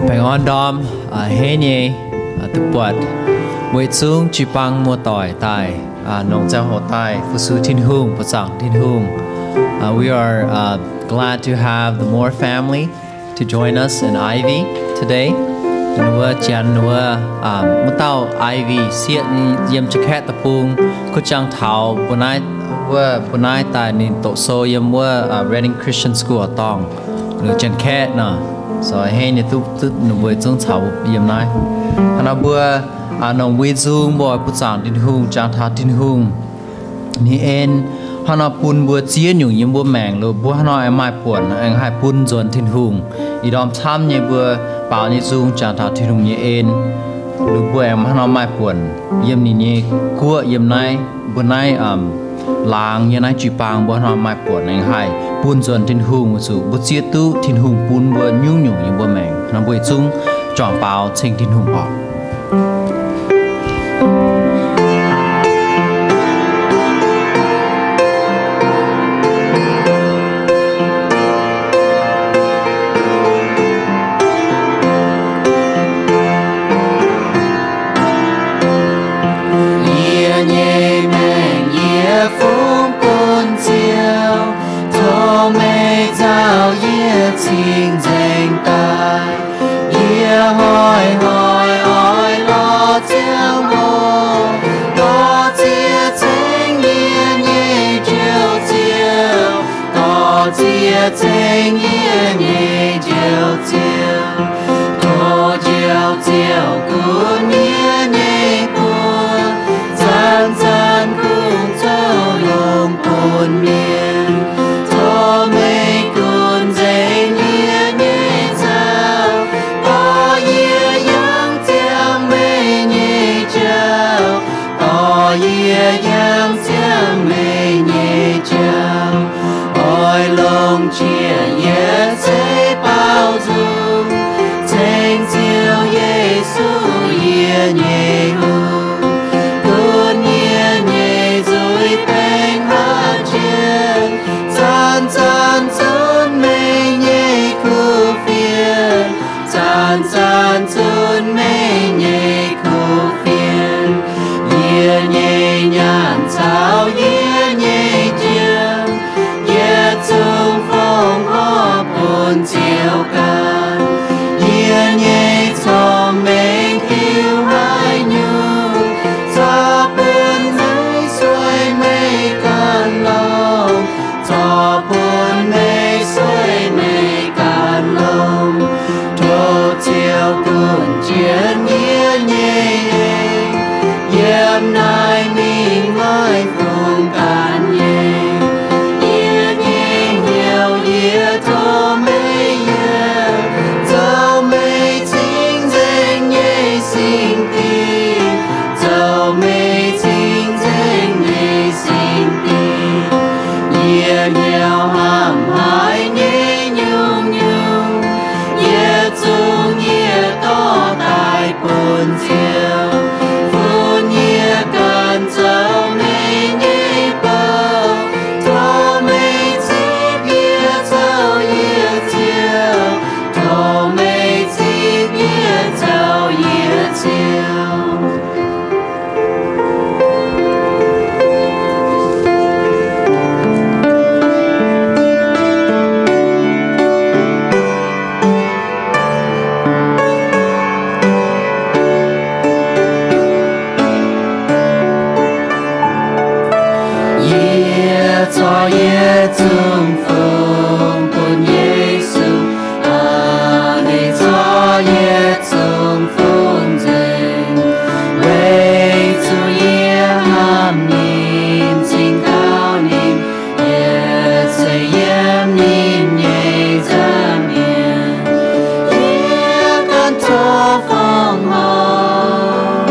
Baengh orn ndorm, a'hneiv nyei, duqv buatc weic zungv jiu-baang muoz-doic daaih, nongc ziangh hoc daaih fu-sux Tin-Hungh, buoqc zaangc Tin-Hungh. We are glad to have the Moore family to join us in Ivy today. Ninh mbuo janx ninh mbuo, wuov dauh Ivy sieqv yiem Janx-Kaeqv deic-bung, kuv jangx taux mbuo naaiv, wuov mbuo naaiv daaih ninh doqc sou yiem wuov Redding Christian School dorngh, Janx-Kaeqv nor. So a'hneiv nyei duqv ninh mbuo zungv caux yiem naaiv. Hnangv naaiv mbuo nongc mbui nzung mbuo buoqc zaangc Tin-Hungh, jangx taux Tin-Hungh nyei en, hnangv nor bun mbuo ziex nyungc yiem mbuo maengc, mbuo hnangv nor aengx maaih buonc aengx haih bun nzuonx Tin-Hungh. Ih ndorm camv nyei mbuo baaux nyei nzung jangx taux Tin-Hungh nyei en, mbuo aengx hnangv nor maaih buonc yiem ninh nyei guoqv, yiem naaiv mbuo naaiv laangz, yiem naaiv jiu-baang mbuo hnangv nor maaih buonc aengx haih bun nzuonx Tin-Hungh, weic zuqc mbuo zieqv duqv Tin-Hungh bun mbuo nyungc-nyungc yiem mbuo maengc. Hnangv mbuo zungv juangc baaux ceng Tin-Hungh oc. Yie nyei maengc yie fungx bun Ziouv, tov meih nzauh yie cing-nzengc daaih. Yie hnoi-hnoi oix lorz Ziouv oc, dorh ziex cengx yie nyei Njoux Ziouv, dorh ziex cengx yie nyei Njoux Ziouv. Tov Njoux Ziouv gunv yie nyei buoz, zanc-zanc kungx zoux longx bun mienh. Tov meih gunv nzengc yie nyei nzauh, dorh yie yangh ziangh meih nyei jauv, dorh yie yangh ziangh meih nyei jauv. Oix longc qiex yietc seix baaux nzung, ceng Ziouv Yesu yie nyei Hungh. Gunv yie nyei nzuih baengc hlaax jiex, zanc-zanc zunv meih nyei kuv fienx, zanc-zanc zunv meih nyei kuv fienx. Yie nyei nyaanh caux yie nyei jiem, yietc zungv fongc horc bun Ziouv ganh. Yie nyei cong-mengh hiuv haaix nyungc, zorqv bun meih sueih meih ganh longx, zorqv bun meih sueih meih ganh longx. Tov Ziouv gunv jienv yie nyei en, yiem naaiv mingh maaih fungx ganh nyei. Yie nyei hnyouv yie tov meih yietv, zoux meih cing-nzengc nyei singx dingh, zoux meih cing-nzengc nyei singx dingh. Yie hnyouv hnamv haic nyei nyungc-nyungc, yietc zungv yie dorh daaih bun Ziouv, bun yie ganh zoux meih nyei bou. Tov meih zipv yie zoux yie Ziouv, tov meih zipv yie zoux yie Ziouv. Yie zorqv yietc zungv fungx bun Yesu, aa, meih zorqv yietc zungv fungx nzengc, weic zuqc yie hnamv ninh, cingx gauh ninh, yietc seix yiem ninh nyei nza'hmien. Yie ganh tov fongc horc,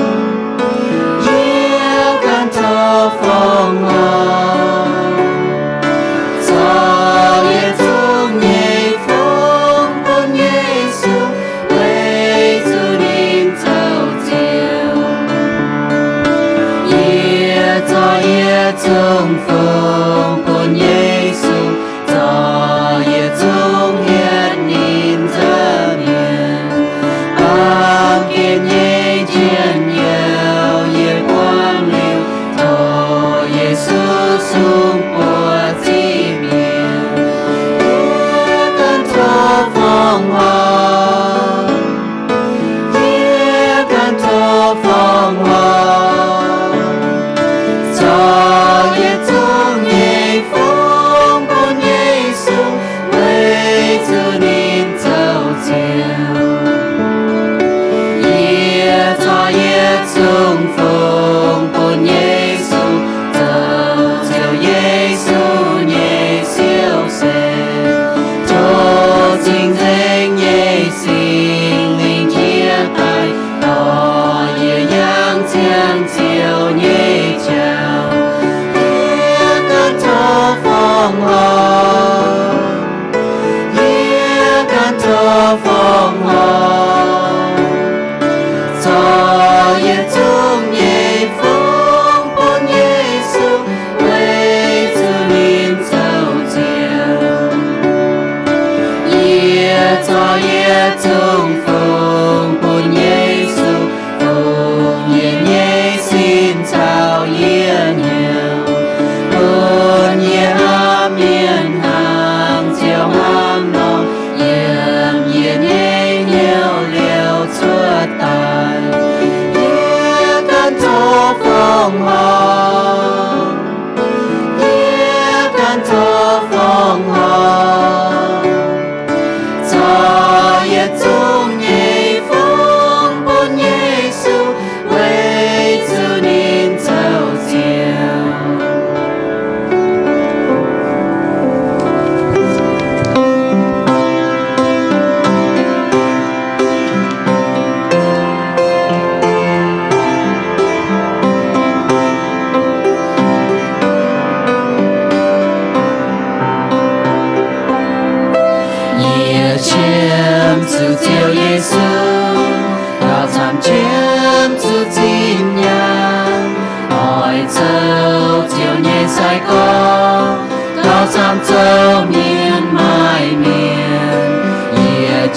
yie ganh tov fongc horc, zorqv yietc zungv nyei fungx bun Yesu, weic zuqc ninh zoux Ziouv. Yie zorqv yietc zungv fungx bun Yesu, zorqv yietc zungv hietv ninh nza'hmien.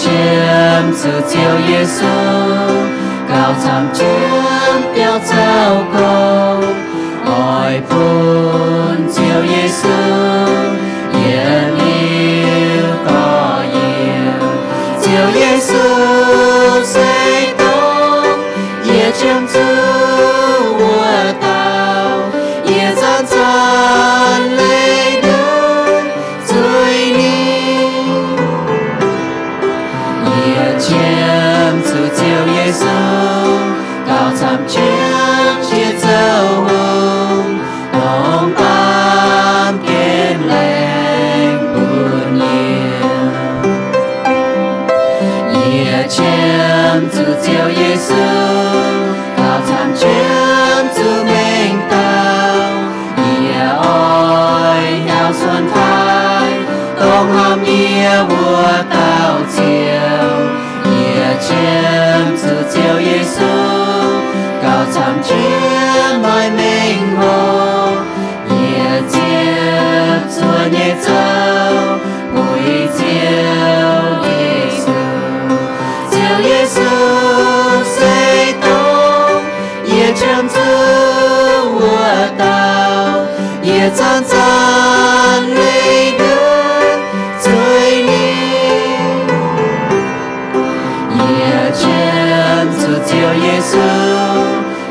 Qiemx zuqc Ziouv Yesu, gauh camv jienv biauv zaux gong. Oix bun Ziouv Yesu yietc liuz gorx-youz. Ziouv Yesu se dongh yie qiemx zuqc wuov dauh, yie zanc-zanc leih ndutv zuiz ninh. Yie qiemx zuqc Ziouv Yesu, gauh camv jienv jiex zoux hungh, dongh baamh gen laengz bun yie. Yie qiemx zuqc Ziouv Yesu, gauh camv jienv zuqc mengh dauh. Yie oix hnyouv suonc taaih dongh hnamv yie wuov dauh Ziouv. Yie qiemx zuqc Ziouv Yesu, gauh camv jienv maaih mengh hoc. Yie ziepc zuoqv nyei zoux buix Ziouv Yesu. Ziouv Yesu se dongh yie qiemx zuqc wuov dauh, yie zanc-zanc leih ndutv zuiz ninh. Yie qiemx zuqc Ziouv Yesu,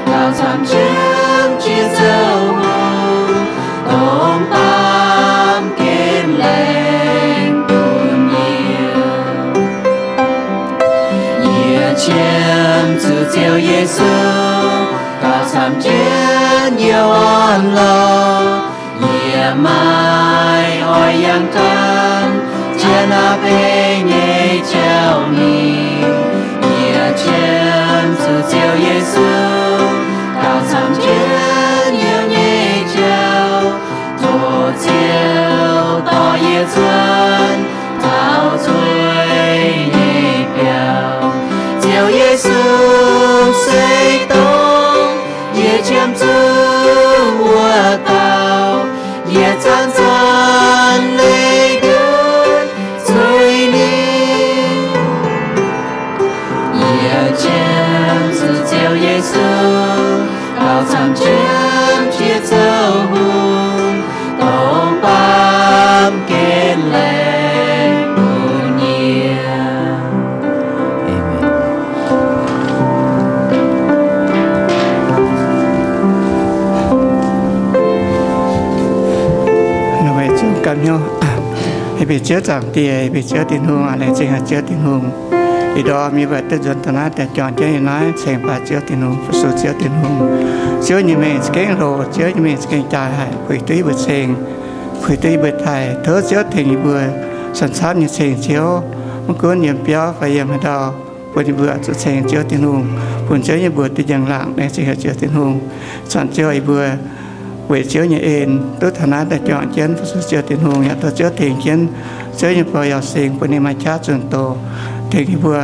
gauh camv jienv jiex zoux hungh, dongh baamh gen laengz bun yie. Yie qiemx zuqc Ziouv Yesu, gauh camv jienv yie orn-lorqc. Yie maiv oix yangh ganh, janx-aqv beiv nyei jauv mingh. Yie qiemx zuqc Ziouv Yesu, gauh camv jienv Ziouv nyei jauv. Tov Ziouv dorh yie cuotv taux zueiz nyei biauv. Ziouv Yesu se dongh yie qiemx zuqc wuov dauh, yie zanc-zanc leih ndutv zuiz ninh. Yie qiemx zuqc Ziouv Yesu, gauh camv jienv jiex zoux hungh, dongh baamh gen laengz bun yie. Aamen. Meih zuqc ganh hnyouv. Bieqc Ziouv Zaangc Diex, bieqc Ziouv Tin-Hungh, aa, laengz zingh haic Ziouv Tin-Hungh. Ih ndorm yie mbuo duqv nzuonx taux naaiv daaih juangc jienv yiem naaiv ceng baac Ziouv Tin-Hungh, fu-sux Ziouv Tin-Hungh. Ziouv nyei mengh za'gengh loz, Ziouv nyei mengh za'gengh jaaix haic, puix duqv yie mbuo ceng, puix duqv yie mbuo taaih. Tov Ziouv tengx yie mbuo cien camv nyei ceng Ziouv, maiv gunv yiem biauv fai yiem haaix ndau, bun yie mbuo zuqc ceng Ziouv Tin-Hungh, bun Ziouv yie mbuo duqv njang-laangc. Laengz zingh haic Ziouv Tin-Hungh. Zanc Ziouv yie mbuo weic Ziouv nyei en duqv taux naaiv daaih juangc jienv fu-sux Ziouv Tin-Hungh, yaac tov Ziouv tengx jienv Ziouv nyei buoz-yaac singx bun ninh maaih qaqv zunh doz, tengx yie mbuo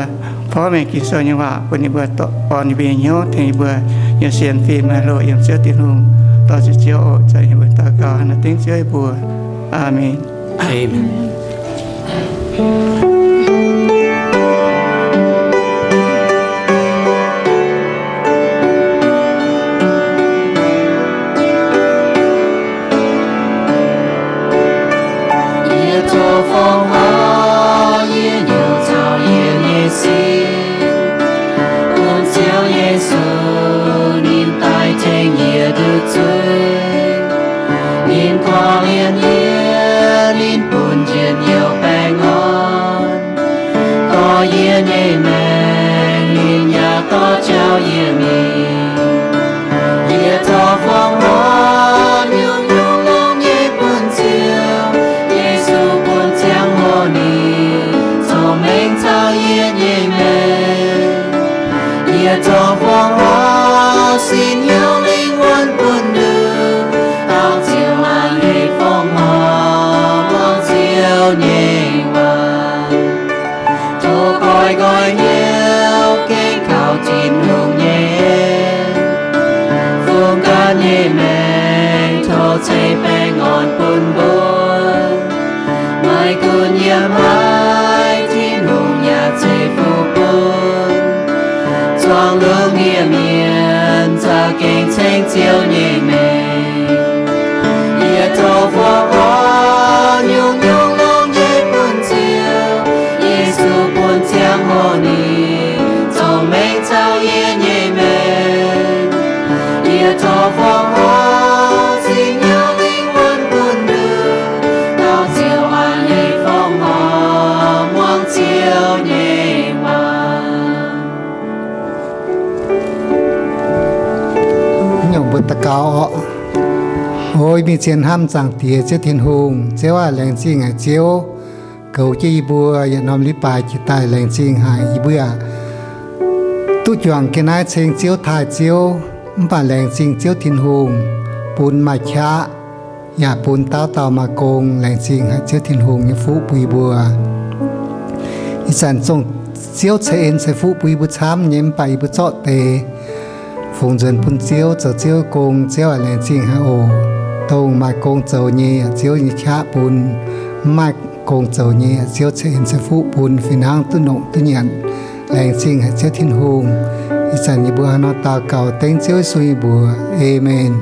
porv mengh Ging-Sou nyei waac bun yie mbuo, orn yie mbuo nyei hnyouv, tengx yie mbuo nyei sienx fim maaih loz yiem Ziouv Tin-Hungh. Dor-ziec Ziouv oc. Zanc yie mbuo daux gaux naaiv dengv Ziouv yie mbuo. Aamen. Aamen. Yie zoux fongc haaix, yie nyungc caux yie nyei sin bun Ziouv Yesu, ninh daaih tengx yie nduqc zuiz. Ninh korv-lienh yie, ninh bun njien-youh baengh orn. Dorh yie nyei maengc, ninh yaac dorh jauv yie mingh. Yie zoux fongc haaix, nyungc-nyungc longx nyei bun Ziouv Yesu, bun ziangh hoc ninh cong-mengh caux yie nyei maengc. Yie zoux fongc haaix, sin hnyouv lingh wuonh bun nduqc, dauh ziouc a'hneiv fongc haaix, muangx Ziouv nyei waac. Tov goiv nqoi hnyouv gengh kaux Tin-Hungh nyei en, fungx ganh nyei maengc tov ceix baengh orn bun mbuo. Maiv gunv yiem haaix, Tin-Hungh yaac Buangh lungh ndiev mienh za'gengh ceng Ziouv nyei mengh. Yie tov fongc horc nyungc-nyungc longx nyei bun Ziouv. Yesu bun ziangh hoc ninh zorc mengh caux yie nyei mengh. Yie tov fongc horc Singx Nyaanh lingh wuonh bun nduov, dauh Ziouv a'hneiv fongc horc muangx Ziouv nyei waac. Nyungc mbuo daux gaux oc. O mingh zien hnamv Zaangc Diex Ziouv Tin-Hungh, Ziouv aac, laengz zingh haic Ziouv goux jienv yie mbuo yietc norm leiz-baaix jiex daaih. Laengz zingh haic yie mbuo yaac duqv juangc jienv naaiv ceng Ziouv, taaih Ziouv, mv baac laengz zingh Ziouv Tin-Hungh bun maaih qaqv yaac bun dauh dauh maaih gong. Laengz zingh haic Ziouv Tin-Hungh nyei fuqv bun yie mbuo. Ih zanc zongh Ziouv ceix en ceix fuqv bun yie mbuo camv nyei, mv baac yie mbuo zorqv deix fungx nzuonx bun Ziouv zoux Ziouv gong. Ziouv aac, laengz zingh haic oc. Dongh maaih gong zoux nyei yaac Ziouv nyei qaqv bun, mv maaih gong zoux nyei yaac Ziouv ceix en ceix fuqv bun fih hnangv duqv nongc duqv nyanc. Laengz zingh haic Ziouv Tin-Hungh. Ih zanc yie mbuo hnangv nor daux gaux dengv Ziouv Yesu nyei mbuox. Aamen.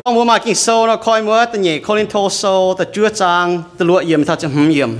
Gorngv mbuo maaih Ging-Sou nor, koi mbuo Da'nyeic Ko^lin^to Sou da'juov zaang da'luoqc yiemc taux ziepc hmz yiemc.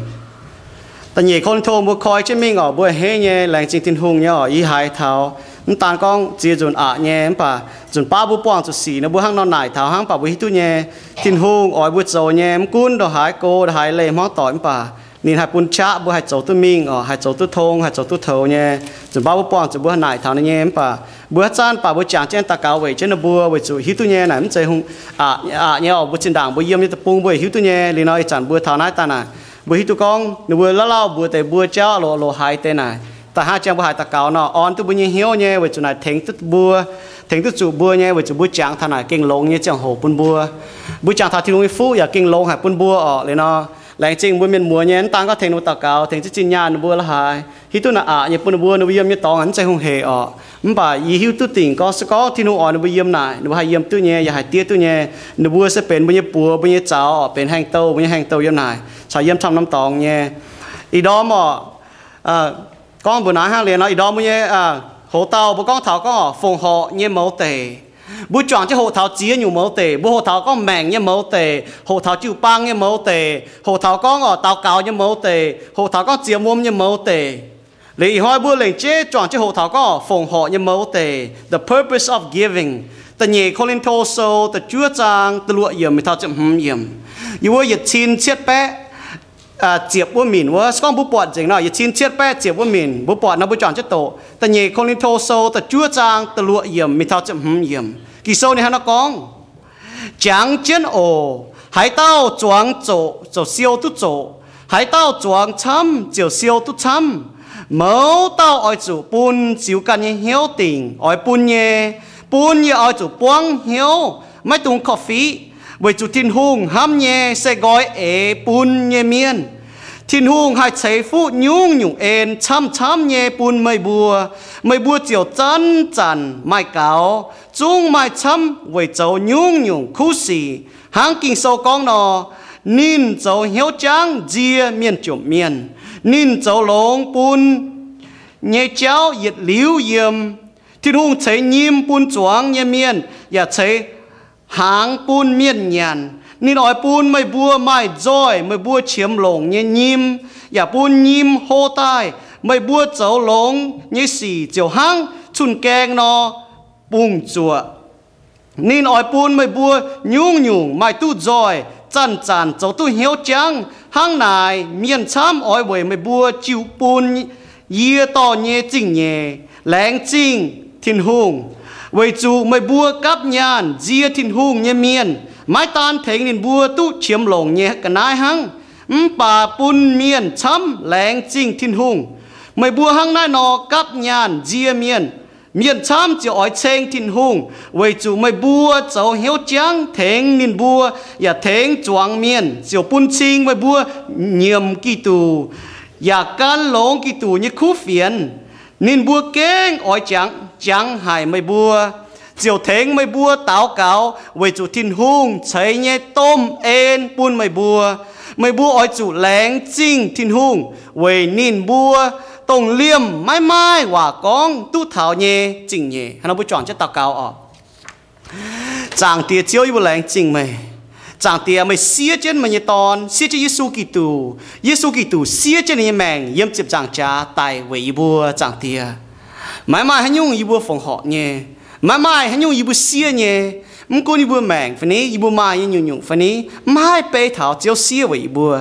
Da'nyeic Ko^lin^to mbuo koi jienv mingh oc, mbuo a'hneiv nyei. Laengz zingh Tin-Hungh nyei oc. Yie haiz taux mv daan gorngv ziex nzunc aqc nyei, mv baac nzunc baav mbuo buangh zuqc sic nor, mbuo hnangv nor naaic taux hnangv, mv baac mbuo hiuv duqv nyei, Tin-Hungh oix mbuo zoux nyei, mv gunv ndongc haaix go, ndongc haaix leih hmuangv doic, mv baac ninh haih bun qaqv mbuo haih zoux duqv mingh oc, haih zoux duqv tong, haih zoux duqv toux nyei. Nzunc baav mbuo buangh zuqc mbuo naaic taux ninh nyei, mv baac mbuo haaix zanc, mv baac mbuo jangx jienv daux gaux weic jienv ninh mbuo, weic zuqc hiuv duqv nyei naaic mv zeiz hungh aqc nyei oc. Mbuo zinh ndaangc mbuo yiem nyei deic-bung mbuo hiuv duqv nyei. Liuz nor ih zanc mbuo taux naaiv daaih naaic, mbuo hiuv duqv gorngv ninh mbuo lauh lauh mbuox deix mbuo jauv loz loz haiz deix naaic, da'haav jangx mbuo haiz daux gaux nor, orn duqv mbuo nyei hnyouv nyei, weic zuqc naaic tengx duqv mbuo, tengx duqv zuqc mbuo nyei, weic zuqc mbuo jangx taux naaic gengh longx nyei ziangh hoc bun mbuo. Mbuo jangx taux Tin-Hungh nyei fuqv yaac gengh longx haic bun mbuo oc. Liuz nor, laengz zingh mbuo mienh muoz nyei, mv daan gorngv tengx ninh mbuo daux gaux, tengx ziex zinh nyaanh ninh mbuo la'haaix, hiuv duqv naaic aqc nyei bun ninh mbuo, ninh mbuo yiem nyei dorngx mv zeiz hungh heic oc. Mv baac yie hiuv duqv dingc gorngv se gorngv Tin-Hungh oix ninh mbuo yiem naaic, ninh mbuo haih yiem duqv nyei, yaac haih diev duqv nyei. Ninh mbuo se benx mbuo nyei buoz, mbuo nyei zaux oc, benx haengh douh, mbuo nyei haengh douh yiem naaic caux yiem camv norm dorngx nyei. Ih ndorm oc, gorngv mbuox naaiv hnangv liuz nor, ih ndorm mbuo nyei hoc dauh mbuo gorngv taux gorngv oc, fongc horc nyei mouz deic. Mbuo juangc jienv hoqc taux ziex nyungc mouz deic. Mbuo hoqc taux gorngv maengc nyei mouz deic, hoqc taux jiu-baang nyei mouz deic, hoqc taux gorngv oc, daux gaux nyei mouz deic, hoqc taux gorngv ziemx wuom nyei mouz deic. Liuz ih hnoi mbuo lengc jeiv juangc jienv hoqc taux gorngv oc, fongc horc nyei mouz deic, the purpose of giving. Da'nyeic Ko^lin^to Sou da'juov zaang da'luoqc yiemc mingh taux ziepc hmz yiemc. Yie wuov yietc cin cietv baeqv ziepc wuov minc wuov, se gorngv mbuo buatc nzengc nor, yietc cin cietv baeqv ziepc wuov minc, mbuo buatc nor mbuo juangc jienv doqc. Da'nyeic Ko^lin^to Sou da'juov zaang da'luoqc yiemc mingh taux ziepc hmz yiemc. Ging-Sou ninh hnangv nor gorngv, Jangx jienv oc. Haaix dauh zuangx zoqc, zoux siou duqv zoqc. Haaix dauh zuangx camv, ziouc siou duqv camv. Mouz dauh oix zuqc bun ziux ganh nyei hnyouv dingc oix bun nyei, bun yie oix zuqc buangv hnyouv, maiv dungx korv-fiqv, weic zuqc Tin-Hungh hnamv nyei se nqoi eix bun nyei mienh. Tin-Hungh haih ceix fuqv nyungc-nyungc en camv-camv nyei bun meih mbuo. Meih mbuo ziouc zanc-zanc maaih gaux, zungv maaih camv weic zoux nyungc-nyungc kuv sic. Hnangv Ging-Sou gorngv nor, Ninh zoux hnyouv jangv nzie mienh jomc mienh. Ninh zoux longx bun nyei jauv yietc liuz yiem. Tin-Hungh ceix nyim bun zuangx nyei mienh, yaac ceix hnaangx bun mienh nyanc. Ninh oix bun meih mbuo maaih nzoih meih mbuo qiemx longc nyei nyim, yaac bun nyim hlo daaih. Meih mbuo zoux longx nyei sic ziouc hnangv cun-gaeng nor bungx zuoqc. Ninh oix bun meih mbuo nyungc-nyungc maaih duqv nzoih, zanc-zanc zoux duqv hnyouv jangv. Hnangv naaic, mienh camv oix weic meih mbuo jiu bun yie dorh nyei zingh nyeic. Laengz zingh Tin-Hungh, weic zuqc meih mbuo gapv nyaanh nzie Tin-Hungh nyei mienh, maiv daan tengx ninh mbuo duqv qiemx longc nyei ga'naaiv hnangv, mv baac bun mienh camv laengz zingh Tin-Hungh. Meih mbuo hnangv naaiv nor gapv nyaanh nzie mienh, mienh camv ziouc oix ceng Tin-Hungh, weic zuqc meih mbuo zoux hnyouv jangv tengx ninh mbuo yaac tengx zuangx mienh, ziouc bun cing meih mbuo nyiemc Giduc, yaac gan longx Giduc nyei kuv fienx. Ninh mbuo gengh oix jangx, jangx haic meih mbuo, ziouc tengx meih mbuo daux gaux, weic zuqc Tin-Hungh ceix nyei domh en bun meih mbuo. Meih mbuo oix zuqc laengz zingh Tin-Hungh weic ninh mbuo dongh liemh maiv maaih waac gorngv duqv taux nyei zingh nyeic. Hnangv nor mbuo juangc jienv daux gaux oc. Zaangc Diex Ziouv, yie mbuo laengz zingh meih. Zaangc Diex, meih siev jienv meih nyei Dorn, siev jienv Yesu Giduc. Yesu Giduc siev jienv ninh nyei maengc yiem ziepc nzaangc jaax daic weic yie mbuo. Zaangc Diex, maiv maaih haaix nyungc yie mbuo fongc horc nyei. Maiv maaih haaix nyungc yie mbuo siev nyei. Mv gunv yie mbuo maengc fai ni, yie mbuo maaih nyei nyungc-nyungc fai ni, mv haih beiv taux Ziouv siev weic yie mbuo.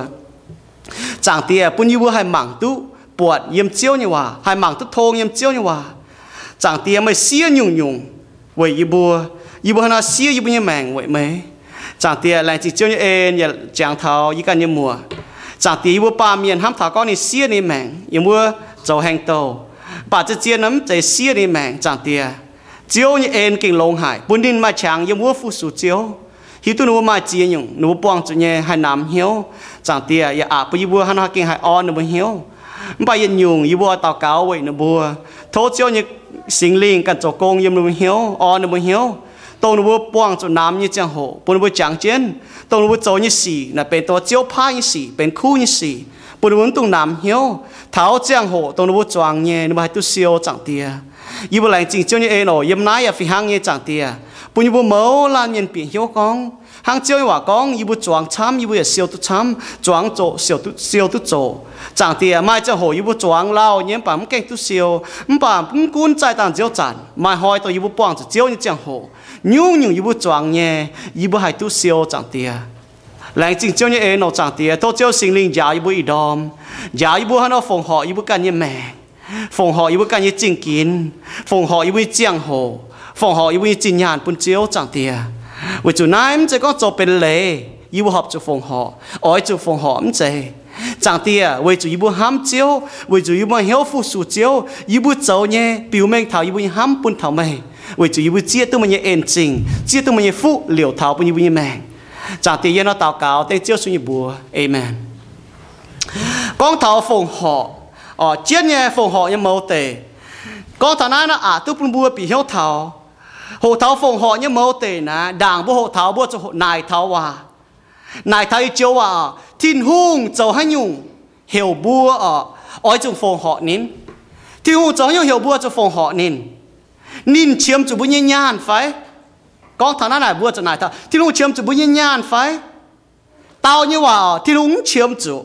Zaangc Diex, bun yie mbuo haih mangc duqv buatc yiem Ziouv nyei waac, haih mangc duqv tong yiem Ziouv nyei waac. Zaangc Diex, meih siev nyungc-nyungc weic yie mbuo. Yie mbuo hnangv nor siev yie mbuo nyei maengc weic meih. Zaangc Diex, laengz zingh Ziouv nyei en yaac jangx taux yie ganh nyei muoc. Zaangc Diex, yie mbuo baamh mienh hnamv taux gorngv ninh siev ninh maengc yiem wuov zoux heng douh, mv baac zien-zien nor mv zeiz siev ninh maengc. Zaangc Diex, Ziouv nyei en gengh longx haic, bun ninh maaih qangx yiem wuov fu-sux Ziouv, hiuv duqv ninh mbuo maaih ziex nyungc ninh mbuo buangh zuqc nyei haih namx hnyouv. Zaangc Diex, yaac aqc bun yie mbuo hnangv nor gengh haih orn ninh mbuo hnyouv. Mv baac yietc nyungc yie mbuo oix daux gaux weic ninh mbuo, tov Ziouv nyei Singx Lingh ganh zoux gong yiem ninh mbuo hnyouv, orn ninh mbuo hnyouv, dongh ninh mbuo buangh zuqc namx nyei ziangh hoc bun ninh mbuo jangx jienv, dongh ninh mbuo zoux nyei sic naaic benx dongh Ziouv paaiv nyei sic, benx kuv nyei sic, bun ninh mbuo mv dungx namx hnyouv. Taux ziangh hoc dongh ninh mbuo zuangx nyei, ninh mbuo haih duqv siou. Zaangc Diex, yie mbuo laengz zingh Ziouv nyei en oc. Yiem naaiv yaac fih hnangv nyei, Zaangc Diex, bun yie mbuo mouz laanh mienh bieqc hnyouv gorngv, hnangv Ziouv nyei waac gorngv, yie mbuo zuangx camv, yie mbuo yaac siou duqv camv, zuangx zoqc, siou duqv, siou duqv zoqc. Zaangc Diex, maaih ziangh hoc yie mbuo zuangx lauh nyei mv baac mv gaengh duqv siou. Mv baac mv gunv zaih dangh nziouv zanc, maaih hnoi dongh yie mbuo buangh zuqc Ziouv nyei ziangh hoc, nyungc-nyungc yie mbuo zuangx nyei, yie mbuo haih duqv siou. Zaangc Diex, laengz zingh Ziouv nyei en oc. Zaangc Diex, tov Ziouv Singx Lingh njaaux yie mbuo ih ndorm, njaaux yie mbuo hnangv nor fongc horc yie mbuo ganh nyei maengc, fongc horc yie mbuo ganh nyei zingh ginx, fongc horc yie mbuo nyei ziangh hoc, fongc horc yie mbuo nyei zinh nyaanh bun Ziouv. Zaangc Diex, weic zuqc naaiv mv zeiz gorngv zoux benx leiz yie mbuo horpc zuqc fongc horc, oix zuqc fongc horc, mv zeiz. Zaangc Diex, weic zuqc yie mbuo hnamv Ziouv, weic zuqc yie mbuo hnyouv fu-sux Ziouv, yie mbuo zoux nyei biux mengh taux yie mbuo nyei hnamv bun taux meih, weic zuqc yie mbuo zieqv duqv meih nyei en-zingh, zieqv duqv meih nyei fuqv liouc taux bun yie mbuo nyei maengc. Zaangc Diex, yie hnangv nor daux gaux dengv Ziouv Yesu nyei mbuox, aamen. Gorngv taux fongc horc, oc, jienv nyei fongc horc nyei mouz deic, gorngv taux naaiv nor aqc duqv bun mbuo bieqc hnyouv taux, hoqc taux fongc horc nyei mouz deic naaic, ndaangc mbuo hoqc taux mbuo zuqc naaic taux waac, naaic taux ih joux waac oc, Tin-Hungh zoux haaix nyungc heuc mbuo oc, oix zuqc fongc horc ninh? Tin-Hungh zoux haaix nyungc heuc mbuo zuqc fongc horc ninh? Ninh qiemx zuqc mbuo nyei nyaanh fai? Gorngv taux naaiv naaic mbuo zuqc naaic taux, Tin-Hungh qiemx zuqc mbuo nyei nyaanh fai? Dau nyei waac oc, Tin-Hungh mv qiemx zuqc,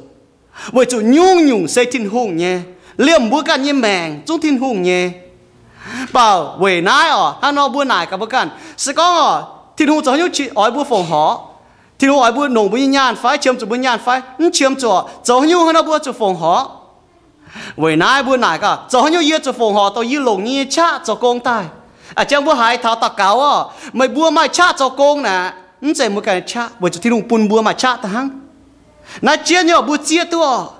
weic zuqc nyungc-nyungc se Tin-Hungh nyei. Liemh mbuo ganh nyei maengc zungv Tin-Hungh nyei. Mv baac weic naaiv oc, hnangv nor mbuo naaic gaax mbuo ganh, se gorngv oc, Tin-Hungh zoux haaix nyungc oix mbuo fongc horc? Tin-Hungh oix mbuo longc mbuo nyei nyaanh fai, qiemx zuqc mbuo nyaanh fai? Mv qiemx zuqc. Zoux haaix nyungc hnangv nor mbuo zuqc fongc horc? Weic naaiv mbuo naaic gaax, zoux haaix nyungc yie zuqc fongc horc dongh yie longc nyei qaqv zoux gong daaih? A'jang mbuo haiz taux daux gaux oc, meih mbuo maaih qaqv zoux gong naaic, mv zeiz mbuo ganh qaqv, weic zuqc Tin-Hungh bun mbuo maaih qaqv daaih hnangv. Naaiv jienv nyei oc, mbuo zieqv duqv oc,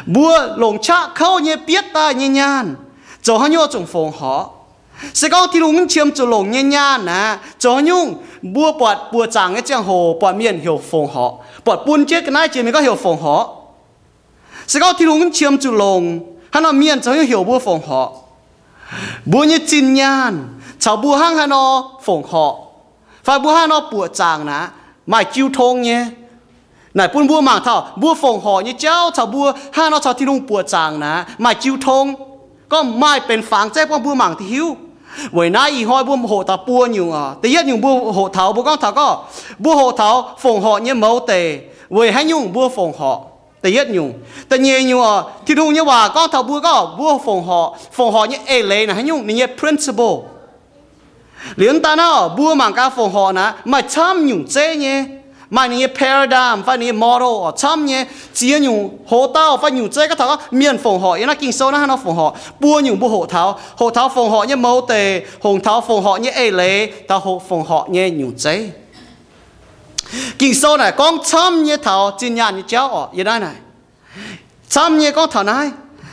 mbuo longc qaqv kouv nyei, bietv daaih nyei nyaanh, zoux haaix nyungc zuqc fongc horc? Se gorngv Tin-Hungh mv qiemx zuqc longc nyei nyaanh aqv, zoux haaix nyungc mbuo buatc buoqc zaangc nyei ziangh hoc buatc mienh heuc fongc horc, buatc bun jienv ga'naaiv jiex mingh gorngv heuc fongc horc? Se gorngv Tin-Hungh mv qiemx zuqc longc, hnangv nor mienh zoux haaix nyungc heuc mbuo fongc horc? Mbuo nyei zinh nyaanh caux mbuo hnangv haaix nor fongc horc, fai mbuo hnangv haaix nor buoqc zaangc naaic, maaih jiu tong nyei. Naaic bun mbuo mangc taux mbuo fongc horc nyei jauv caux mbuo hnangv haaix nor caux Tin-Hungh buoqc zaangc naaic maaih jiu tong. Gorngv maaih benx fangx zeiv bun mbuo mangc duqv hiuv. Weic naaiv ih hnoi mbuo hoqc taux buo nyungc oc. Da'yietv nyungc mbuo hoqc taux, mbuo gorngv taux gorngv, mbuo hoqc taux fongc horc nyei mouz deic weic haaix nyungc mbuo fongc horc. Da'yietv nyungc. Da'nyeic nyungc oc, Tin-Hungh nyei waac gorngv taux mbuo gorngv mbuo fongc horc, fongc horc nyei eix leiz naaic haaix nyungc, ninh nyei principle. Liuz mv daan naaiv oc, mbuo mangc gaax fongc horc naaic maaih camv nyungc zeiv nyei. Maaih ninh nyei paradigm fai ninh nyei model oc, camv nyei. Ziex nyungc hoz dauh fai nyungc zeiv gorngv taux gorngv mienh fongc horc yiem naaiv Ging-Sou naaiv hnangv nor fongc horc. Buo nyungc mbuo hoqc taux, hoqc taux fongc horc nyei mouz deic, hoqc taux fongc horc nyei eix leiz, taux hoqc fongc horc nyei nyungc zeiv. Ging-Sou naaic gorngv camv nyei taux zinh nyaanh nyei jauv oc, yiem naaiv naaic. Camv nyei gorngv taux naaiv.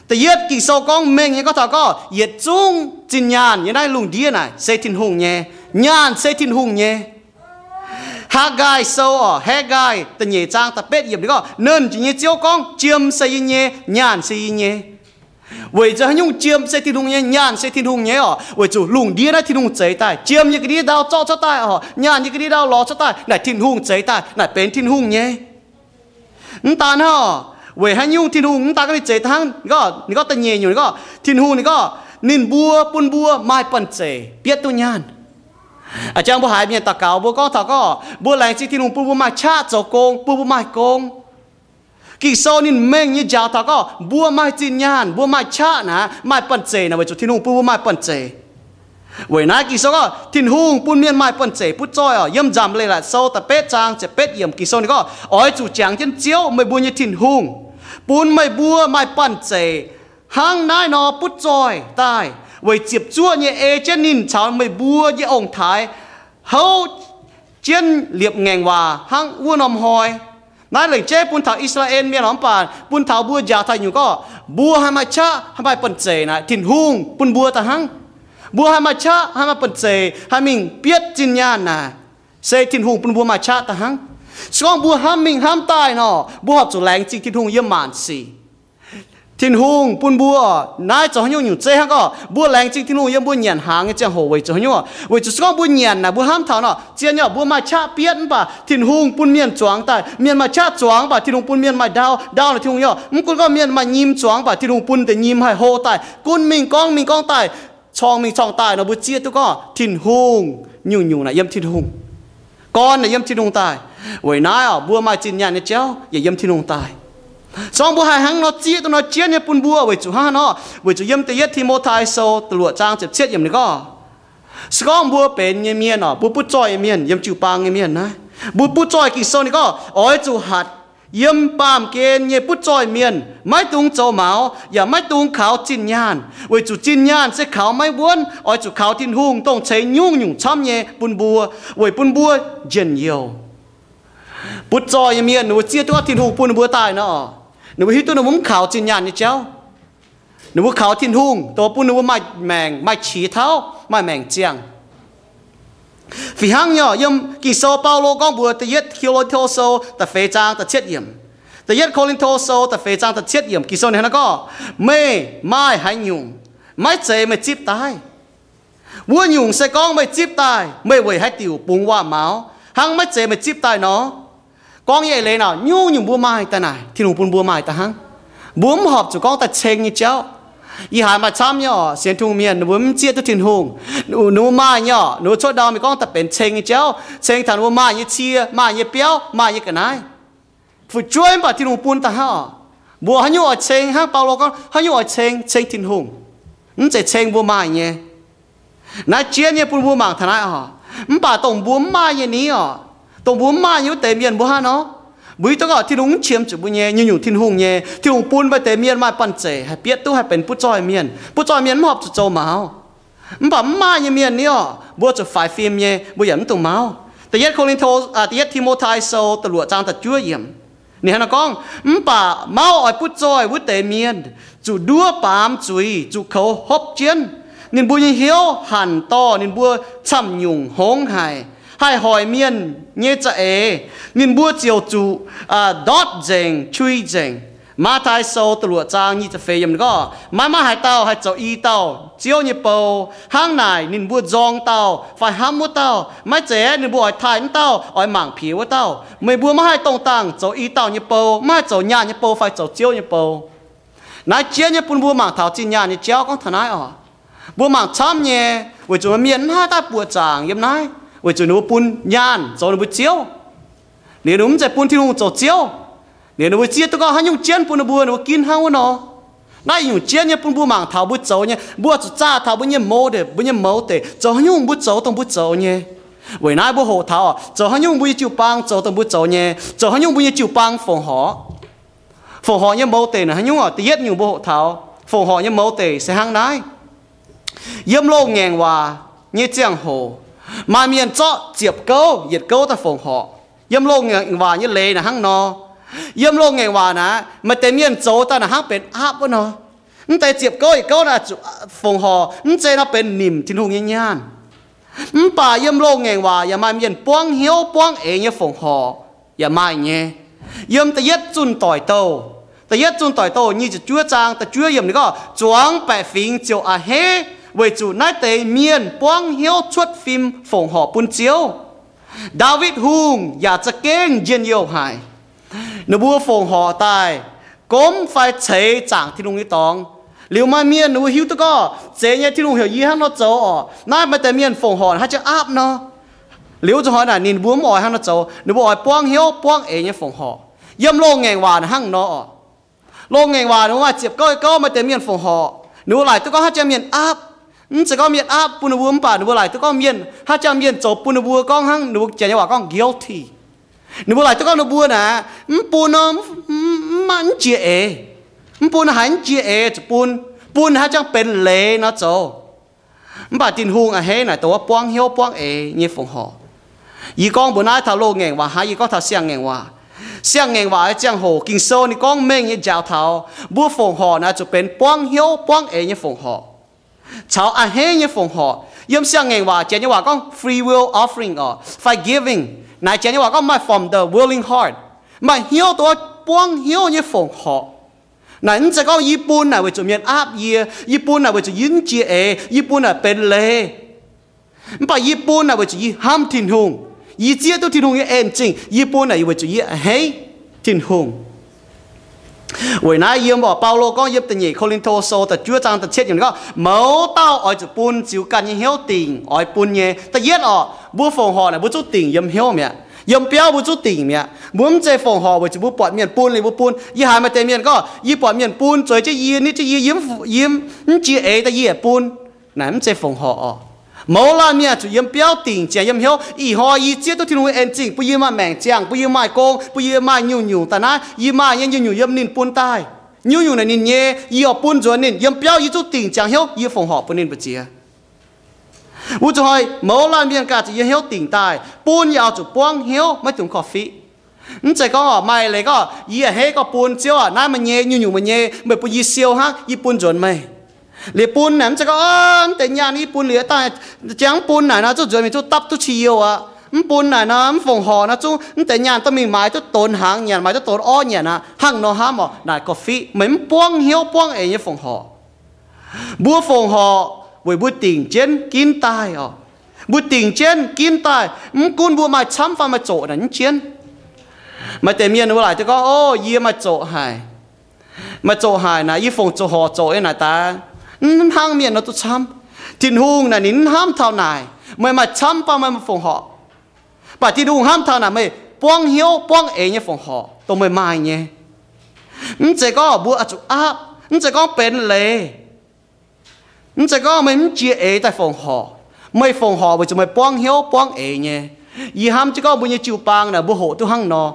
Da'yietv Ging-Sou gorngv mengh nyei gorngv taux gorngv yietc zungv zinh nyaanh yiem naaiv lungh ndiev naaic se Tin-Hungh nyei. Nyaanh se Tin-Hungh nyei. Haagai Sou oc, Haagai da'nyeic zaang da'betv yiemc ninh gorngv, Nernh Jiex nyei Ziouv gorngv, Jiem se yie nyei, nyaanh se yie nyei. Weic zuqc haaix nyungc jiem se Tin-Hungh nyei, nyaanh se Tin-Hungh nyei oc? Weic zuqc lungh ndiev naaiv Tin-Hungh zeix daaih. Jiem yiem ga'ndiev ndau zorqv cuotv daaih oc, nyaanh yiem ga'ndiev ndau lorz cuotv daaih, naaic Tin-Hungh zeix daaih, naaic benx Tin-Hungh nyei. Mv daan hnangv oc, Weic haaix nyungc Tin-Hungh mv daaih gorngv ninh zeix da'hnangv? Ninh gorngv, ninh gorngv da'nyeic nyungc, ninh gorngv Tin-Hungh, ninh gorngv ninh mbuo bun mbuo maaih banh zeic bietv duqv nyaanh. A'jang mbuo haiz mienh daux gaux mbuo gorngv taux gorngv mbuo laengz zingh Tin-Hungh bun mbuo maaih qaqv zoux gong, bun mbuo maaih gong. Ging-Sou ninh mengh nyei njaaux taux gorngv mbuo maaih zinh nyaanh, mbuo maaih qaqv naaic, maaih banh zeic naaic weic zuqc Tin-Hungh bun mbuo maaih banh zeic. Weic naaiv Ging-Sou gorngv Tin-Hungh bun mienh maaih banh zeic butv zoih oc. Yiem Nzamc Leiz-Latc Sou da'betv zaang ziepc betv yiemc Ging-Sou ninh gorngv, Oix zuqc jangx jienv Ziouv, meih mbuo nyei Tin-Hungh, bun meih mbuo maaih banh zeic hnangv naaiv nor butv zoih daaih, weic ziepc zuoqv nyei ei jienv ninh caux meih mbuo nyei ong-taaix houv jienv liepc ngaengc waac hnangv wuov norm hnoi. Naaiv lengc jeiv bun taux I^saa^laa^en Mienh oc, mv baac bun taux mbuo njaaux taux nyungc gorngv mbuo haih maaih qaqv, haih maaih banh zeic naaic, Tin-Hungh bun mbuo da'hnangv. Mbuo haih maaih qaqv, haih maaih banh zeic, haih mingh bietv zinh nyaanh naaic, se Tin-Hungh bun mbuo maaih qaqv da'hnangv. Se gorngv mbuo hnamv mingh hnamv daaih nor, mbuo horpc zuqc laengz zingh Tin-Hungh yiem maanc sic. Tin-Hungh bun mbuo naaiv zoux haaix nyungc nyungc zeiv hnangv gorngv mbuo laengz zingh Tin-Hungh yiem mbuo nyanc hnaangx nyei ziangh hoc weic zuqc haaix nyungc? Weic zuqc se gorngv mbuo nyanc naaic, mbuo hnamv taux nor, zien nyei mbuo maaih qaqv bietv, mv baac Tin-Hungh bun mienh zuangx daaih. Mienh maaih qaqv zuangx, mv baac Tin-Hungh bun mienh maaih ndau. Ndau naaic Tin-Hungh nyei, mv gunv gorngv mienh maaih nyim zuangx, mv baac Tin-Hungh bun deix nyim haih hlo daaih, gunv mingh gorngv mingh gorngv daaih, corng mingh corng daaih nor, mbuo zieqv duqv gorngv Tin-Hungh nyungc-nyungc naaic yiem Tin-Hungh. Gorn naaic yiem Tin-Hungh daaih. Weic naaiv oc, mbuo maaih zinh nyaanh nyei jauv yaac yiem Tin-Hungh daaih. Se gorngv mbuo haih hnangv nor zieqv duqv nor, jienv nyei bun mbuo weic zuqc hnangv haaix nor? Weic zuqc yiem da'yietv Ti^mo^tai Sou da'luoqc zaang ziepc cietv yiemc ninh gorngv, se gorngv mbuo benx nyei mienh oc, mbuo butv zoih nyei mienh, yiem jiu-baang nyei mienh naaiv, mbuo butv zoih, Ging-Sou ninh gorngv oix zuqc hatc yiem baamh gen nyei butv zoih mienh maiv dungx zoux maux yaac maiv dungx kaux zinh nyaanh, weic zuqc zinh nyaanh se kaux maiv wuonv. Oix zuqc kaux Tin-Hungh, dongh ceix nyungc-nyungc camv nyei bun mbuo, weic bun mbuo njien-youh. Butv zoih nyei mienh ninh mbuo zieqv duqv gorngv Tin-Hungh bun ninh mbuo daaih nor, ninh mbuo hiuv duqv ninh mbuo mv kaux zinh nyaanh nyei jauv. Ninh mbuo kaux Tin-Hungh, dongh bun ninh mbuo maaih maengc, maaih qiex tauv, maaih maengc ziangh. Fih hnangv nyei oc, yiem Ging-Sou Baulo gorngv mbuox da'yietv Ko^lin^to Sou da'feix zaang da'cietv yiemc. Da'yietv Ko^lin^to Sou da'feix zaang da'cietv yiemc, Ging-Sou ninh hnangv naaiv gorngv, meih maaih haaix nyungc, maiv zeiz meih zipv daaih. Wuov nyungc se gorngv meih zipv daaih, meih weic haaix diuc bungx waac-maux hnangv maiv zeiz meih zipv daaih nor? Gorngv nyei eix leiz naaic, nyungc-nyungc mbuo maaih daaih naaic, Tin-Hungh bun mbuo maaih daaih hnangv. Mbuo mv horpc zuqc gorngv daaih ceng nyei jauv. Yie haiz maaih camv nyei oc, sienx Tin-Hungh mienh ninh mbuo mv zieqv duqv Tin-Hungh. Ninh mbuo maaih nyei oc, ninh mbuo cuotv ndau mingh gorngv daaih benx ceng nyei jauv, ceng taux ninh mbuo maaih nyei cie, maaih nyei biauv, maaih nyei ga'naaiv. Fu'jueiv, mv baac Tin-Hungh bun daaih hnangv oc. Mbuo haaix nyungc oix ceng? Hnangv Baulo gorngv, haaix nyungc oix ceng? Ceng Tin-Hungh. Mv zeiz ceng mbuo maaih nyei. Naaiv jienv nyei bun mbuo mangc taux naaiv oc. Mv baac dongh mbuo mv maaih nyei ni oc, dongh mbuo mv maaih nyei wuov deix mienh mbuo hnangv nor, mbuo hiuv duqv gorngv Tin-Hungh mv qiemx zuqc mbuo nyei, nyungc-nyungc Tin-Hungh nyei. Tin-Hungh bun maaih deix mienh maaih banh zeic haih bietv duqv haih benx butv zoih mienh. Butv zoih mienh mv horpc zuqc zoux maux. Mv baac mv maaih nyei mienh ni oc, mbuo zuqc faix fim nyei, mbuo yaac mv dungx maux. Da'yietv Ko^lin^to, aa, da'yietv Ti^mo^tai Sou da'luoqc zaang da'juov yiemc, ninh hnangv naaiv gorngv, mv baac mauv oix butv zoih wuov deix mienh zuqc nduov baamz zuiz, zuqc koux hopv jienv. Ninh mbuo nyei hnyouv hanc dorh ninh mbuo camv-nyungc hngongx haic, haih hoic mienh nyei za'eix. Ninh mbuo ziouc zuqc, aa, ndortv nzengc, qui nzengc. Matv^tai Sou da'luoqc zaang nyic ziepc feix yiemc gorngv, maiv maaih haaix dauh haih zoux i dauh Ziouv nyei bou. Hnangv naaic ninh mbuo nzorng dauh fai hnamv wuov dauh. Maiv zeiz aeqv, ninh mbuo oix taaih wuov dauh, oix mangc piex wuov dauh. Meih mbuo maiv haih dongh dangh zoux i dauh nyei bou, maiv haih zoux nyaanh nyei bou fai zoux Ziouv nyei bou. Naaiv jienv nyei bun mbuo mangc taux zinh nyaanh nyei jauv gorngv taux naaiv oc. Mbuo mangc camv nyei, weic zuqc mienh mv haih daaih buoqc zaangc yiem naaiv, weic zuqc ninh mbuo bun nyaanh zoux ninh mbuo ziouv. Liuz ninh mbuo mv zeiz bun Tin-Hungh zoux Ziouv. Liuz ninh mbuo zieqv duqv gorngv haaix nyungc jienv bun ninh mbuo, ninh mbuo ginv hnangv wuov nor. Naaiv nyungc jienv nyei bun mbuo mangc taux mbuo zoux nyei, mbuo zuqc zaah taux mbuo nyei motive, mbuo nyei mouz deix, zoux haaix nyungc mbuo zoux dongh mbuo zoux nyei. Weic naaiv mbuo hoqc taux zoux haaix nyungc mbuo nyei jiu-baang zoux dongh mbuo zoux nyei, zoux haaix nyungc mbuo nyei jiu-baang fongc horc. Fongc horc nyei mouz deix naaic haaix nyungc oc? Da'yietv nyungc mbuo hoqc taux fongc horc nyei mouz deix se hnangv naaiv. Yiem loz-ngaengc waac nyei ziangh hoc, maaih mienh zorqv ziepc gouv yietc gouv daaih fongc horc. Yiem loz-ngaengc waac nyei leiz naaic hnangv nor. Yiem loz-ngaengc waac naaic, maaih deix mienh zoux daaih naaic hnangv benx aapv wuov nor. Mv deix ziepc gouv yietc gouv naaic zuqc fongc horc, mv zeiz nor benx nimc Tin-Hungh nyei nyaanh. Mv baac yiem loz-ngaengc waac yaac maaih mienh buangv hnyouv buangv eix nyei fongc horc yaac maaih nyei. Yiem da'yietv Zunh Doic Douh, da'yietv Zunh Doic Douh nyic ziepc juov zaang da'juov yiemc ninh gorngv, zuangx baeqc fingx ziouc a'hneiv weic zuqc naaiv deix mienh buangv hnyouv cuotv fim fongc horc bun Ziouv. Ndaawitv Hungh yaac za'gengh njien-youh haic. Ninh mbuo fongc horc daaih gomv fai ceix zaangc Tin-Hungh nyei dorngx. Liuz maaih mienh ninh mbuo hiuv duqv gorngv, zeiz nyei, Tin-Hungh heuc yie hnangv nor zoux oc. Naaiv maaih deix mienh fongc horc haaix jangx aapv nor. Liuz zuqc hnoi naaic ninh mbuo mv oix hnangv nor zoux, ninh mbuo oix buangv hnyouv buangv eix nyei fongc horc. Yiem loz-ngaengc waac hnangv nor oc. Loz-ngaengc waac ninh mbuo maaih ziepc gouv nyei gouv, maaih deix mienh fongc horc, ninh mbuo laaic duqv gorngv haaix jangx mienh aapv. Mv zeiz gorngv mienh aapv bun ninh mbuo, mv baac ninh mbuo laaic duqv gorngv mienh, haaix jangx mienh zoux bun ninh mbuo gorngv hnangv, ninh mbuo Janx nyei waac gorngv guilty. Ninh mbuo laaic duqv gorngv ninh mbuo naaic, mv bun nor, mv, mv, mv jiex eix. Mv bun haiz mv jiex eix zuqc bun, bun haaix jangx benx leiz nor zoux. Mv baac Tin-Hungh a'hneiv naaic dongh wuov buangv hnyouv buangv eix nyei fongc horc. Yie gorngv mbuox naaiv taux loz-ngaengc waac hnangv, yie gorngv taux siang-ngaengc waac. Siang-ngaengc waac nyei ziangh hoc Ging-Sou ninh gorngv mengh nyei njaaux taux mbuo fongc horc naaic zuqc benx buangv hnyouv buangv eix nyei fongc horc, caux a'hneiv nyei fongc horc. Yiem siang-ngaengc waac, Janx nyei waac gorngv free will offering oc, fai giving. Naaic Janx nyei waac gorngv maaih from the willing heart, maaih hnyouv dongh buangv hnyouv nyei fongc horc. Naaic mv zeiz gorngv yie bun naaic weic zuqc mienh aapv yie, yie bun naaic weic zuqc yie mv jiex eix, yie bun naaic benx leiz. Mv baac yie bun naaic weic zuqc yie hnamv Tin-Hungh. Yie zieqv duqv Tin-Hungh nyei en zingh. Yie bun naaic weic zuqc yie a'hneiv Tin-Hungh. Weic naaiv yiem, mv baac Baulo gorngv yiem da'nyeic Ko^lin^to Sou da'juov zaang da'cietv yiemc gorngv, mouz dauh oix zuqc bun ziux ganh nyei hnyouv dingc oix bun nyei. Da'yietv oc, mbuo fongc horc naaic mbuo zungv dingc yiem hnyouv mi'aqv. Yiem biauv mbuo zungv dingc mi'aqv. Mbuo mv zeiz fongc horc weic zuqc mbuo buatc mienh bun liuz mbuo bun. Yie haiz maaih deix mienh gorngv, yie buatc mienh bun zueiz jienv yie, nitv jienv yie, yie mv jiex eix daaih yie yaac bun. Naaic mv zeiz fongc horc oc. Mouz laanh mienh zuqc yiem biauv dingc ziangx yiem hnyouv. Ih hnoi yie zieqv duqv Tin-Hungh nyei en zingh, bun yie maaih maengc ziangh, bun yie maaih gong, bun yie maaih nyungc-nyungc daaih naaiv, yie maaih nyei nyungc-nyungc yiem ninh bun daaih. Nyungc-nyungc naaic ninh nyei, yie oix bun nzuonx ninh. Yiem biauv yie zungv dingc ziangx hnyouv, yie fongc horc bun ninh mbu'ziex. Wuov zuqc hnoi mouz laanh mienh ganh zuqc yiem hnyouv dingc daaih, bun yaac oix zuqc buangv hnyouv, maiv dungx korv-fiqv. Mv zeiz gorngv oc, maaih leiz gorngv, yie a'hneiv gorngv bun, Ziouv aac, naaiv meih nyei, nyungc-nyungc meih nyei, meih bun yie siou hnangv, yie bun nzuonx meih. Liuz bun naaic mv zeiz gorngv, ov, mv deix nyaanh yie bun liuz daaih, jangx mv bun naaic nor zungv nzuonx mingh zungv dapv duqv ci youh aqv. Mv bun naaic nor, mv fongc horc nor zungv mv deix nyaanh daaih mingh maaiz duqv donx hnaangx nyanc, maaiz duqv donx orv nyanc aqv. Hnangv nor hnamv oc, naaic korv-fiqv, meih mv buangv hnyouv buangv eix nyei fongc horc. Mbuo fongc horc weic mbuo dingc jienv ginv daaih oc. Mbuo dingc jienv ginv daaih, mv gunv mbuo maaih camv fai maaih zoqc naaic mv jienv. Maaih deix mienh mbuo laaic duqv gorngv, ov, yie maaih zoqc haic. Maaih zoqc haic naaic, yie fongc zoqc horc zoqc nyei naaic daaih, mv hnangv mienh nor duqv camv. Tin-Hungh naaic ninh mv hnamv taux naaic, meih maaih camv fai meih maaih fongc horc. Mv baac Tin-Hungh hnamv taux naaic meih buangv hnyouv buangv eix nyei fongc horc dongh meih maaih nyei. Mv zeiz gorngv mbuo oix zuqc aapv, mv zeiz gorngv benx leiz. Mv zeiz gorngv meih mv jiex eix daaih fongc horc. Meih fongc horc weic zuqc meih buangv hnyouv buangv eix nyei. Yie hnamv jienv gorngv mbuo nyei jiu-baang naaic mbuo hoqc duqv hnangv nor.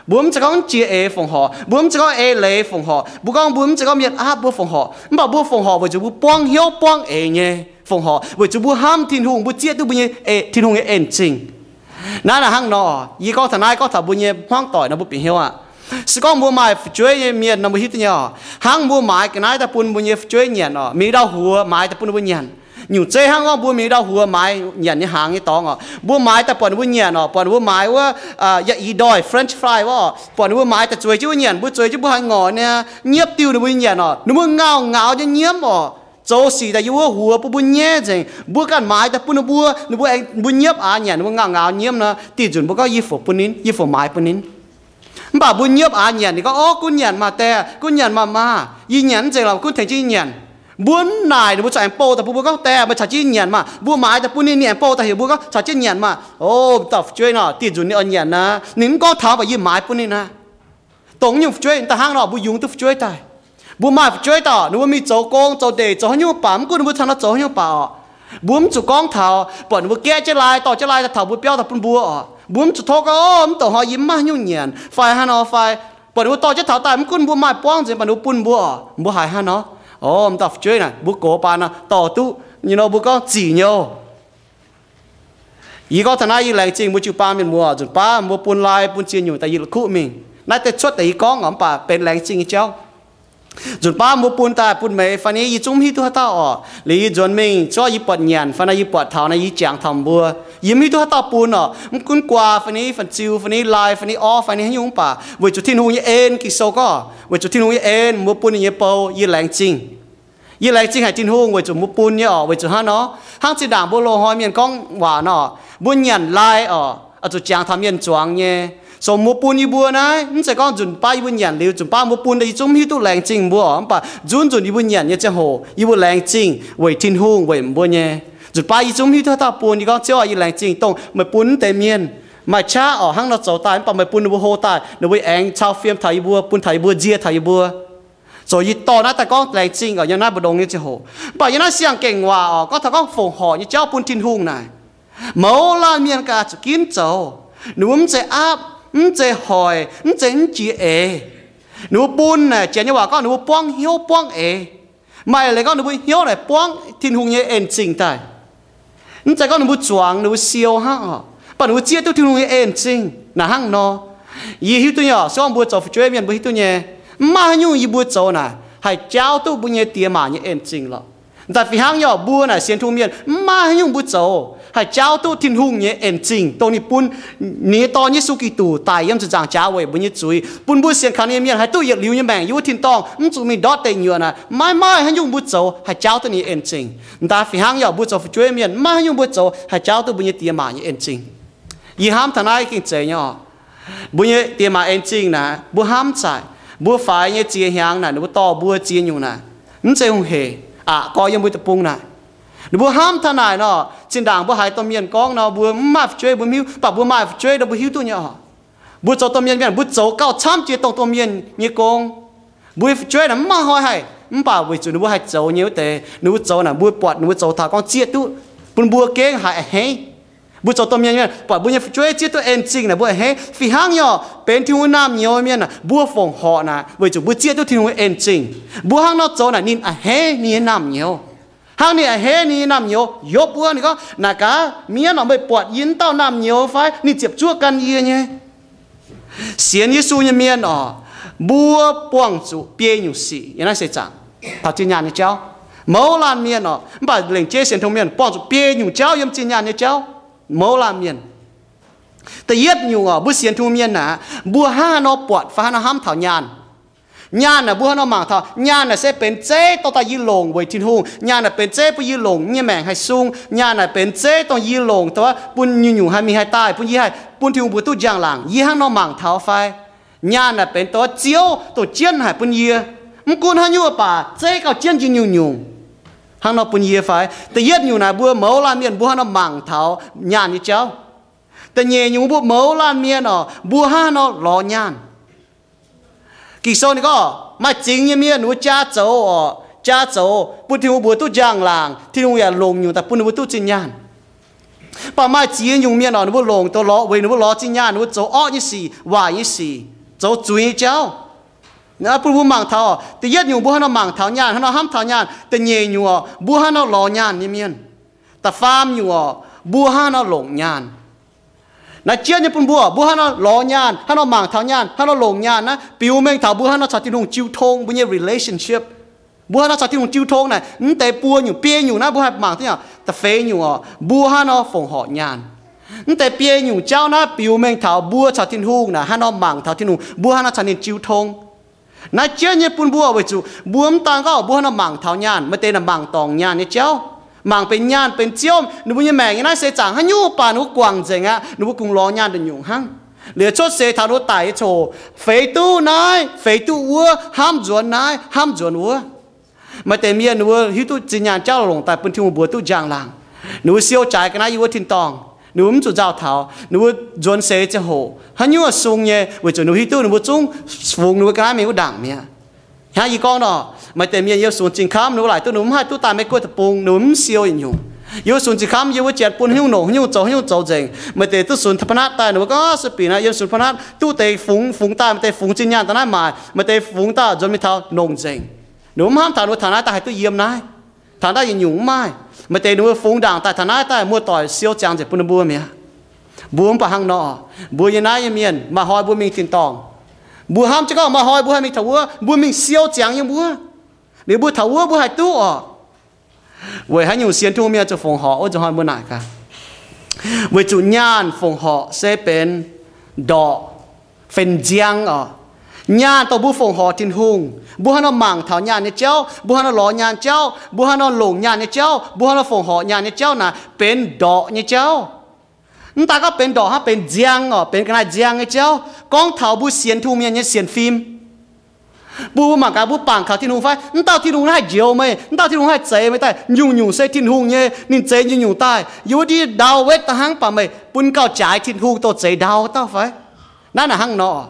Mbuo mv zeiz gorngv jiex eix fongc horc, mbuo mv zeiz gorngv ei leiz fongc horc, mbuo gorngv mbuo mv zeiz gorngv mienh aapv mbuo fongc horc, mv baac mbuo fongc horc weic zuqc mbuo buangv hnyouv buangv eix nyei fongc horc, weic zuqc mbuo hnamv Tin-Hungh, mbuo zieqv duqv mbuo nyei, Tin-Hungh nyei en-zingh. Naaiv naaic hnangv nor, yie gorngv taux naaiv gorngv taux mbuo nyei hmuangv doic nor mbuo bieqc hnyouv aqv. Se gorngv mbuo maaih fu'jueiv nyei mienh nor mbuo hiuv duqv nyei oc. Hnangv mbuo maaiz ga'naaiv daaih bun mbuo nyei fu'jueiv nyanc oc, mingh ndau-huox maaiz daaih bun ninh mbuo nyanc. Nyungc zeiv hnangv gorngv mbuo mingh ndau-huox maaiz nyanc nyei hnaangx nyei dorngx oc, mbuo maaiz daaih buatc ninh mbuo nyanc oc, buatc ninh mbuo maaiz wuov, aa, yaac i ndoih French fry wuov oc, buatc ninh mbuo maaiz daaih zueiz jienv wuov nyanc, mbuo zueiz jienv mbuo haiz ngorc niaa, nyiepv diuh ninh mbuo nyanc oc, ninh mbuo ngauh ngaaux nyei nyiemv oc. Zoux sic daaih yiem wuov huox bun mbuo nyaiv nzengc, mbuo ganh maaiz daaih bun ninh mbuo, ninh mbuo aengx mbuo nyiepv aqv nyanc, ninh mbuo ngauh ngaaux nyiemv nor, dih nzunc mbuo gorngv yie fungc bun ninh, yie fungc maaiz bun ninh. Mv baac mbuo nyiepv aqv nyanc, ninh gorngv, ov, gunv nyanc maah daeh, gunv nyanc maah maa. Yie nyanc mv nzengc lorqc, gunv tengx jienv yie nyanc. Mbuo mv naaic ninh mbuo corc aengx bouh daaih bun mbuo gorngv, daeh, meih caux jienv nyanc maah. Mbuo maaiz daaih bun ninh, ninh aengx bouh daaih heuc mbuo gorngv caux jienv nyanc maah. Ov, dauh fu'jueiv nor, dih nzunc ninh oix nyanc aqv, ninh mv gorngv taux, mv baac yie maaiz bun ninh aqv. Dongh nyungc fu'jueiv da'hnangv nor, mbuo yungz duqv fu'jueiv daaih. Mbuo maaih fu'jueiv daaih, ninh mbuo mingh zoux gong, zoux ndeic, zoux haaix nyungc baac, mv gunv ninh mbuo caux naaiv zoux haaix nyungc baac oc, mbuo mv zuqc gorngv taux, buatc ninh mbuo gaeqv jienv lai, dorh jienv lai daaih taux mbuo biauv daaih bun mbuo oc. Mbuo mv zuqc tov gorngv, ov, mv douc hnoi yie mv maaih haaix nyungc nyanc fai hnangv nor fai. Buatc ninh mbuo dorh jienv taux daaih, mv gunv mbuo maaih buangv nzengc, buatc ninh mbuo bun mbuo oc, mbuo haiz hnangv nor, ov, m'dauh fu'jueiv naaic, mbuo gox baan nor dorh duqv, you know, mbuo gorngv zic nyei oc. Yie gorngv taux naaiv yie laengz zingh mbuo jiu-baang mienh muoz, nzunc baav mbuo bun lai bun ziex nyungc daaih yie la'kuqv mingh. Naaiv deix cuotv deix yie gorngv oc, mv baac benx laengz zingh nyei jauv. Nzunc baav mbuo bun daaih bun meih fai ni, yie zungv mv hiuv duqv haaix dauh oc. Liuz yie nzuonx mingh, zorqv yie buatc nyanc fai naaiv, yie buatc taux naaiv, yie jangx taux mbuo. Yie mv hiuv duqv haaix dauh bun oc. Mv gunv guaa fai ni, fan-ziu fai ni, lai fai ni, orv fai ni, haaix nyungc mv baac weic zuqc Tin-Hungh nyei en, Ging-Sou gorngv weic zuqc Tin-Hungh nyei en mbuo bun ninh nyei bou, yie laengz zingh. Yie laengz zingh haic Tin-Hungh weic zuqc mbuo bun nyei oc. Weic zuqc hnangv nor, hnangv zinh ndaangc mbuo loz-hnoi mienh gorngv waac nor, mbuo nyanc lai oc, oix zuqc jangx taux mienh zuangx nyei. Sou mbuo bun yie mbuo naaiv, mv zeiz gorngv nzunc baav yie mbuo nyanc liuz, nzunc baav mbuo bun daaih yie zungv mv hiuv duqv laengz zingh mbuo oc. Mv baac nzunc nzunc yie mbuo nyanc nyei ziangh hoc, yie mbuo laengz zingh weic Tin-Hungh, weic mbuo nyei. Nzunc baav yie zungv mv hiuv duqv haaix dauh bun. Yie gorngv, Ziouv aah, yie laengz zingh dongh meih bun mv deix mienh maaih qaqv oc, hnangv nor zoux daaih, mv baac meih bun ninh mbuo hlo daaih, ninh mbuo aengx cau fiem taux yie mbuo, bun taux yie mbuo, nzie taux yie mbuo. Zoux yie dorh naaiv daaih gorngv laengz zingh oc, yiem naaiv mbu'ndongx nyei ziangh hoc. Mv baac yiem naaiv siang-gaengh waac oc, gorngv taux gorngv fongc horc nyei jauv bun Tin-Hungh naaic, mouz laanh mienh gaax zuqc ginv zoux. Ninh mbuo mv zeiz aapv, mv zeiz hoic, mv zeiz mv jiex eix. Ninh mbuo bun naaic, janx nyei waac gorngv ninh mbuo buangv hnyouv buangv eix. Maaih leiz gorngv ninh mbuo hnyouv naaic buangv Tin-Hungh nyei en zingh daaih. Mv zeiz gorngv ninh mbuo zuangx, ninh mbuo siou hnangv oc, mv baac ninh mbuo zieqv duqv Tin-Hungh nyei en zingh naaic hnangv nor. Yie hiuv duqv nyei oc, se gorngv mbuo zoux fu'jueiv mienh mbuo hiuv duc nyei, mv maaih haaix nyungc yie mbuo zoux naaic haih jaauv duqv mbuo nyei diex maac nyei en zingh lorqc. Daaih fih hnangv nyei oc, mbuo naaic sienx Tin-Hungh mienh mv maaih haaix nyungc mbuo zoux haih jaauv duqv Tin-Hungh nyei en zingh, dongh ninh bun ninh nyei Dorn Yesu Giduc daic yiem ziepc nzaangc jaax weic mbuo nyei zuiz, bun mbuo sienx kaux ninh nyei mienh haih duqv yietc liuz nyei maengc yiem wuov tin-dorngh, mv zuqc mingh ndortv deic nyuoqc naaic. Maiv maaih haaix nyungc mbuo zoux haih jaauv duqv ninh nyei en zingh. Daaih fih hnangv nyei oc, mbuo zoux fu'jueiv mienh mv maaih haaix nyungc mbuo zoux haih jaauv duqv mbuo nyei diex maac nyei en zingh. Yie hnamv taux naaiv gengh zeiz nyei oc. Mbuo nyei diex maac en zingh naaic, mbuo hnamv zaaic, mbuo faix nyei ziex hnyangx naaic, ninh mbuo dorh mbuo ziex nyungc naaic, mv zeiz hungh heic aqc gorx yiem mbuo deic-bung naaic. Ninh mbuo hnamv taux naaic nor, zinh ndaangc mbuo haiz domh mienh gorngv nor, mbuo mv maaih fu'jueiv mbuo mv hiuv, mv baac mbuo maaih fu'jueiv nor mbuo hiuv duqv nyei oc. Mbuo zoux domh mienh mienh, mbuo zoux gauh camv jiex dongh domh mienh nyei gong. Mbuo nyei fu'jueiv naaic mv maaih hnoi haih, mv baac weic zuqc ninh mbuo haih zoux nyei wuov deix, ninh mbuo zoux naaic mbuo buatc ninh mbuo zoux taux gorngv zieqv duqv, bun mbuo gengh haiz a'hneiv. Mbuo zoux domh mienh mienh buatc mbuo nyei fu'jueiv zieqv duqv en zingh naaic mbuo a'hneiv. Fih hnangv nyei oc, benx Tin-Hungh wuov naamh nyouz mienh naaic, mbuo fongc horc naaic weic zuqc mbuo zieqv duqv Tin-Hungh nyei en zingh. Mbuo hnangv nor zoux naaic ninh a'hneiv ninh nyei naamh nyouz. Hnangv ninh a'hneiv ninh nyei naamh nyouz Yopv wuov, ninh gorngv, Naaic gaax mienh oc, meih buatc yie wuov dauh naamh nyouz fai? Ninh ziepc zuoqv gan yie nyei. Sienx Yesu nyei mienh oc, mbuo buangh zuqc biei nyungc sic yiem naaiv seix zaangc taux zinh nyaanh nyei jauv. Mouz laanh mienh oc, mv baac lengc jeiv sienx Tin-Hungh mienh buangh zuqc biei nyungc jauv yiem zinh nyaanh nyei jauv. Mouz laanh mienh. Da'yietv nyungc oc, mbuo sienx Tin-Hungh mienh naaic, mbuo hnangv haaix nor buatc fai hnangv haaix nor hnamv taux nyaanh? Nyaanh naaic mbuo hnangv haaix nor mangc taux? Nyaanh naaic se benx zeiv dorh daaih yie longc weic Tin-Hungh. Nyaanh naaic benx zeiv bun yie longc nyei maengc haih sung. Nyaanh naaic benx zeiv dongh yie longc dongh bun nyungc-nyungc haih mingh haih daaih, bun yie haih, bun Tin-Hungh mbuox duqv njang-laangc. Yie hnangv nor mangc taux fai? Nyaanh naaic benx dongh Ziouv dongh jienv haic bun yie. Mv gunv haaix nyungc baac zeiv gauh jienv njien nyungc-nyungc hnangv nor bun yie fai? Da'yietv nyungc naaic mbuo mouz laanh mienh mbuo hnangv nor mangc taux nyaanh nyei jauv. Da'nyeic nyungc mbuo mouz laanh mienh oc, mbuo hnangv haaix nor lorz nyaanh? Ging-Sou ninh gorngv maaih zingx nyei mienh ninh mbuo jaa zoux oc, jaa zoux bun Tin-Hungh mbuox duqv njang-laangc, Tin-Hungh yaac longc nyungc daaih bun ninh mbuo duqv zinh nyaanh. Mv baac maaih ziex nyungc mienh oc, ninh mbuo longc dongh lorz, weic ninh mbuo lorz zinh nyaanh, ninh mbuo zoux orqv nyei sic, waaic nyei sic, zoux zuiz nyei jauv. Bun mbuo mangc taux, da'yietv nyungc mbuo hnangv nor mangc taux nyaanh, hnangv nor hnamv taux nyaanh. Da'nyeic nyungc oc, mbuo hnangv nor lorz nyaanh nyei mienh. Da'faam nyungc oc, mbuo hnangv nor longc nyaanh. Naaiv jienv nyei bun mbuo, mbuo hnangv nor lorz nyaanh, hnangv nor mangc taux nyaanh, hnangv nor longc nyaanh naaiv, biux mengh taux mbuo hnangv nor caux Tin-Hungh jiu tong, mbuo nyei relationship. Mbuo hnangv nor caux Tin-Hungh jiu tong naaic, mv deix buo nyungc, biei nyungc naaiv mbuo haih mangc duqv nyei. Da'feix nyungc oc, mbuo hnangv nor fongc horc nyaanh. Mv deix biei nyungc jauv naaiv biux mengh taux mbuo caux Tin-Hungh naaic hnangv nor mangc taux Tin-Hungh, mbuo hnangv nor caux ninh jiu tong. Naaiv jienv nyei bun mbuo weic zuqc mbuo mv daan gorngv mbuo hnangv nor mangc taux nyaanh, maaih deix naaic mangc dorngc nyaanh nyei jauv, mangc benx nyaanh benx ziouv, ninh mbuo nyei maengc nyei naaiv seix zaangc haaix nyungc baac ninh mbuo guangc nzengc aqv, ninh mbuo kungx lorz nyaanh nduqc nyungc hnangv. Liuz cuotv seix taux ninh mbuo daic nyei ziangh hoc, feix duqv naaiv, feix duqv wuov, hnamv nzuonx wuov. Maaih deix mienh ninh mbuo hiuv duqv zinh nyaanh jauv longc daaih bun Tin-Hungh mbuox duqv njang-laangc. Ninh mbuo siou jaaix ga'naaiv yiem wuov tin-dorngh. Ninh mbuo mv zuqc nzauh taux. Ninh mbuo nzuonx seix ziangh hoc haaix nyungc sung nyei, weic zuqc ninh mbuo hiuv duqv ninh mbuo zungv fungx ninh mbuo ga'naaiv mingh wuov ndaangc mi'aqv. Hnangv yie gorngv nor, maaih deix mienh yiem sunx zinh kamv ninh mbuo laaic duqv ninh mbuo mv haih duqv daaih Meiv Guoqv deic-bung, ninh mbuo mv siou yietc nyungc. Yiem sunx zinh kamv yiem wuov janx bun haaix nyungc nongc haaix nyungc zoux haaix nyungc zoux nzengc. Maaih deix duqv sunx ธรรมนัส daaih ninh mbuo gorngv se bieqc naaiv yiem sunx ธรรมนัส duqv deix fungx, fungx daaih maaih deic fungx zinh nyaanh daaih naaiv maaic, maaih deix fungx daaih nzuonx mingh taux nongc nzengc. Ninh mbuo mv hnamv taux ninh mbuo taux naaiv daaih haih duqv yiem naaiv. Taux naaiv yietc nyungc mv maaih. Maaih deix ninh mbuo fungx ndaangc daaih taux naaiv daaih muoz-doic siou ziangx nzengc bun ninh mbuo mi'aqv. Mbuo mv baac hnangv nor, mbuo nyei naaiv nyei mienh maaih hnoi mbuo mingh tin-dorngh, mbuo hnamv jienv gorngv maaih hnoi mbuo haih mingh taux wuov, mbuo mingh siou ziangx yiem wuov. Liuz mbuo taux wuov mbuo haih duqv oc. Weic haaix nyungc sienx Tin-Hungh mienh zuqc fongc horc wuov nzunc hnoi mbuo naaic gaax. Weic zuqc nyaanh fongc horc se benx ndorqc, benx nziang oc. Nyaanh dongh mbuo fongc horc Tin-Hungh, mbuo hnangv nor mangc taux nyaanh nyei jauv, mbuo hnangv nor lorz nyaanh jauv, mbuo hnangv nor longc nyaanh nyei jauv, mbuo hnangv nor fongc horc nyaanh nyei jauv naaic benx ndorqc nyei jauv. Mv daaih gorngv benx ndorqc hnangv, benx nziang oc, benx ga'naaiv nziang nyei jauv, gorngv taux mbuo sienx Tin-Hungh mienh nyei sienx fim. Mbuo mangc gaax, mbuo bangc kaux Tin-Hungh fai? Mv dauh Tin-Hungh haih njoux meih, mv dauh Tin-Hungh haih zeix meih daaih. Nyungc-nyungc se Tin-Hungh nyei, ninh zeix nyungc-nyungc daaih. Yiem wuov ndiev ndau wetv daaih hnangv, mv baac meih bun gauh jaaix Tin-Hungh dongh zeix ndau dauh fai? Naaiv naaic hnangv nor,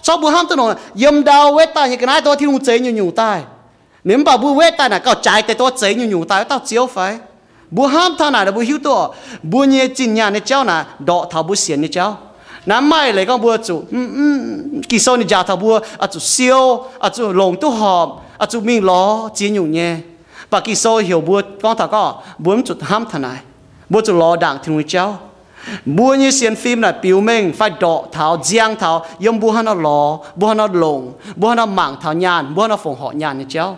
corc mbuo hnamv duqv nor, yiem ndau wetv daaih nyei ga'naaiv dongh Tin-Hungh zeix nyungc-nyungc daaih. Ninh mv baac mbuo wetv daaih naaic gauh jaaix deix dongh zeix nyungc-nyungc daaih wuov dauh Ziouv fai? Mbuo hnamv taux naaic, mbuo hiuv duqv mbuo nyei zinh nyaanh nyei jauv naaic ndorqc taux mbuo sienx nyei jauv. Naaiv mv maaih leiz gorngv mbuo zuqc, Ging-Sou ninh njaaux taux mbuo oix zuqc siou, oix zuqc longc duqv horpc, oix zuqc mingh lorz ziex nyungc nyei. Mv baac Ging-Sou heuc mbuo gorngv taux gorngv mbuo mv zuqc hnamv taux naaic. Mbuo zuqc lorz ndaangc Tin-Hungh nyei jauv. Mbuo nyei sienx fim naaic biux mengh fai ndorqc taux, nziang taux yiem mbuo haaix nor lorz, mbuo haaix nor longc, mbuo haaix nor mangc taux nyaanh, mbuo haaix nor fongc horc nyaanh nyei jauv.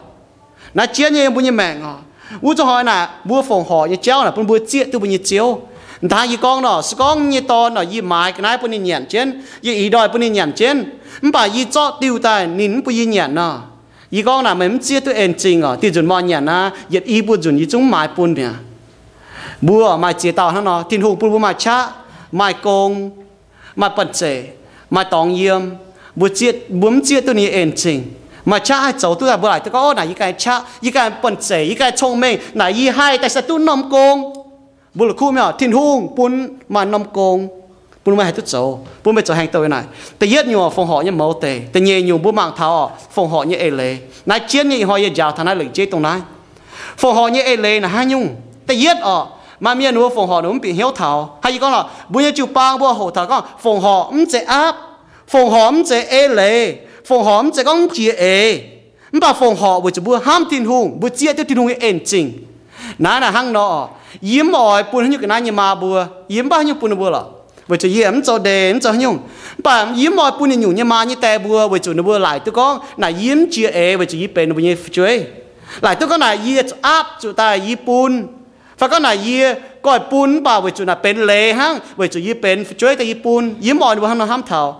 Naaiv jienv nyei yiem mbuo nyei maengc oc. Wuov zuqc hnoi naaic mbuo fongc horc nyei jauv naaic bun mbuo zieqv duqv mbuo nyei Ziouv. Dangh yie gorngv nor, se gorngv nyei dorn nor, yie maaiz ga'naaiv bun ninh nyanc jienv, yie ih ndoih bun ninh nyanc jienv, mv baac yie zorqv diuh daaih ninh mv bun yie nyanc nor, yie gorngv naaic, meih mv zieqv duqv en zingh oc. Diuh nzunc mv nyanc aqv, yietc i buo nzunc yie zungv mv maaiz bun mi'aqv. Mbuo maaih ziex dauh hnangv nor, Tin-Hungh bun mbuo maaih qaqv, maaih gong, maaih banh zeic, maaih dorngx yiem. Mbuo zieqv, mbuo mv zieqv duqv ninh nyei en zingh. Maaih qaqv haih zoux duqv daaih, mbuo laaic duqv gorngv, Ov, naaic yie ganh qaqv, yie ganh banh zeic, yie ganh cong-mengh, naaic yie haih daaih sai duqv norm gong. Mbuo la'kuqv mingh oc, Tin-Hungh bun maaih norm gong, bun meih haih duqv zoux, bun meih zoux haengh douh naaic. Da'yietv nyungc, fongc horc nyei mouz deic. Da'nyeic nyungc, mbuo mangc taux oc, fongc horc nyei eix leiz. Naaiv jienv nyei ih hnoi yie njaaux taux naaiv lengc jeiv dongh naaiv. Fongc horc nyei eix leiz naaic haaix nyungc? Da'yietv oc, maaih mienh mbuo fongc horc ninh mv bieqc hnyouv taux. Hnangv yie gorngv lorqc, mbuo nyei jiu-baang mbuo hoqc taux gorngv fongc horc mv zeiz aapv, fongc horc mv zeiz eix leiz, fongc horc mv zeiz gorngv mv jiex eix. Mv baac fongc horc weic zuqc mbuo hnamv Tin-Hungh, mbuo zieqv duqv Tin-Hungh nyei en zingh. Naaiv naaic hnangv nor, yie mv oix bun haaix nyungc ga'naaiv nyei maa mbuo, yie mv baac haaix nyungc bun ninh mbuo lorqc, weic zuqc yie mv zoux ndeic, mv zoux haaix nyungc. Mv baac yie mv oix bun ninh nyungc nyei maa nyei die mbuo, weic zuqc ninh mbuo laaic duqv gorngv naaic yie mv jiex eix, weic zuqc yie benx ninh mbuo nyei fu'jueiv. Laaic duqv gorngv naaic yie zuqc aapv zuqc daaih yie bun, fai gorngv naaic yie goiv bun mv baac weic zuqc naaic benx leiz hnangv, weic zuqc yie benx fu'jueiv daaih yie bun. Yie mv oix ninh mbuo hnangv nor hnamv taux.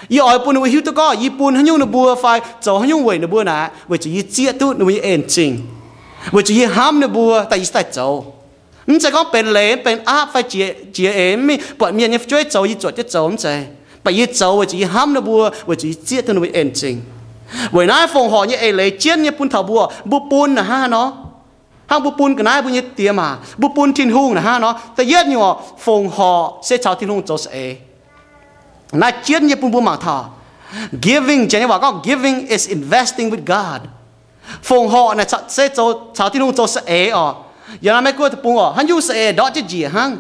Yie oix bun ninh mbuo hiuv duqv gorngv yie bun haaix nyungc ninh mbuo fai zoux haaix nyungc weic ninh mbuo naaic, weic zuqc yie zieqv duqv ninh mbuo nyei en zingh, weic zuqc yie hnamv ninh mbuo daaih yie cingx daaih zoux. Mv zeiz gorngv benx leiz, benx aapv fai jiex, jiex eix mv mingh buatc mienh nyei fu'jueiv zoux yie zuotc jienv zoux mv zeiz. Mv baac yie zoux weic zuqc yie hnamv ninh mbuo, weic zuqc yie zieqv duqv ninh mbuo en zingh. Weic naaiv fongc horc nyei eix leiz jienv nyei bun taux mbuo, mbuo bun naaic hnangv haaix nor, hnangv mbuo bun ga'naaiv mbuo nyei die maa, mbuo bun Tin-Hungh naaic hnangv haaix nor. Da'yietv nyungc, fongc horc se caux Tin-Hungh zoux saeng-eix. Naaiv jienv nyei bun mbuo mangc taux giving, Janx nyei waac gorngv giving is investing with God. Fongc horc naaic se zoux, caux Tin-Hungh zoux saeng-eix oc. Yiem naaiv Meiv Guoqv deic-bung oc, haaix nyungc saeng-eix ndortv jienv njiec hnangv.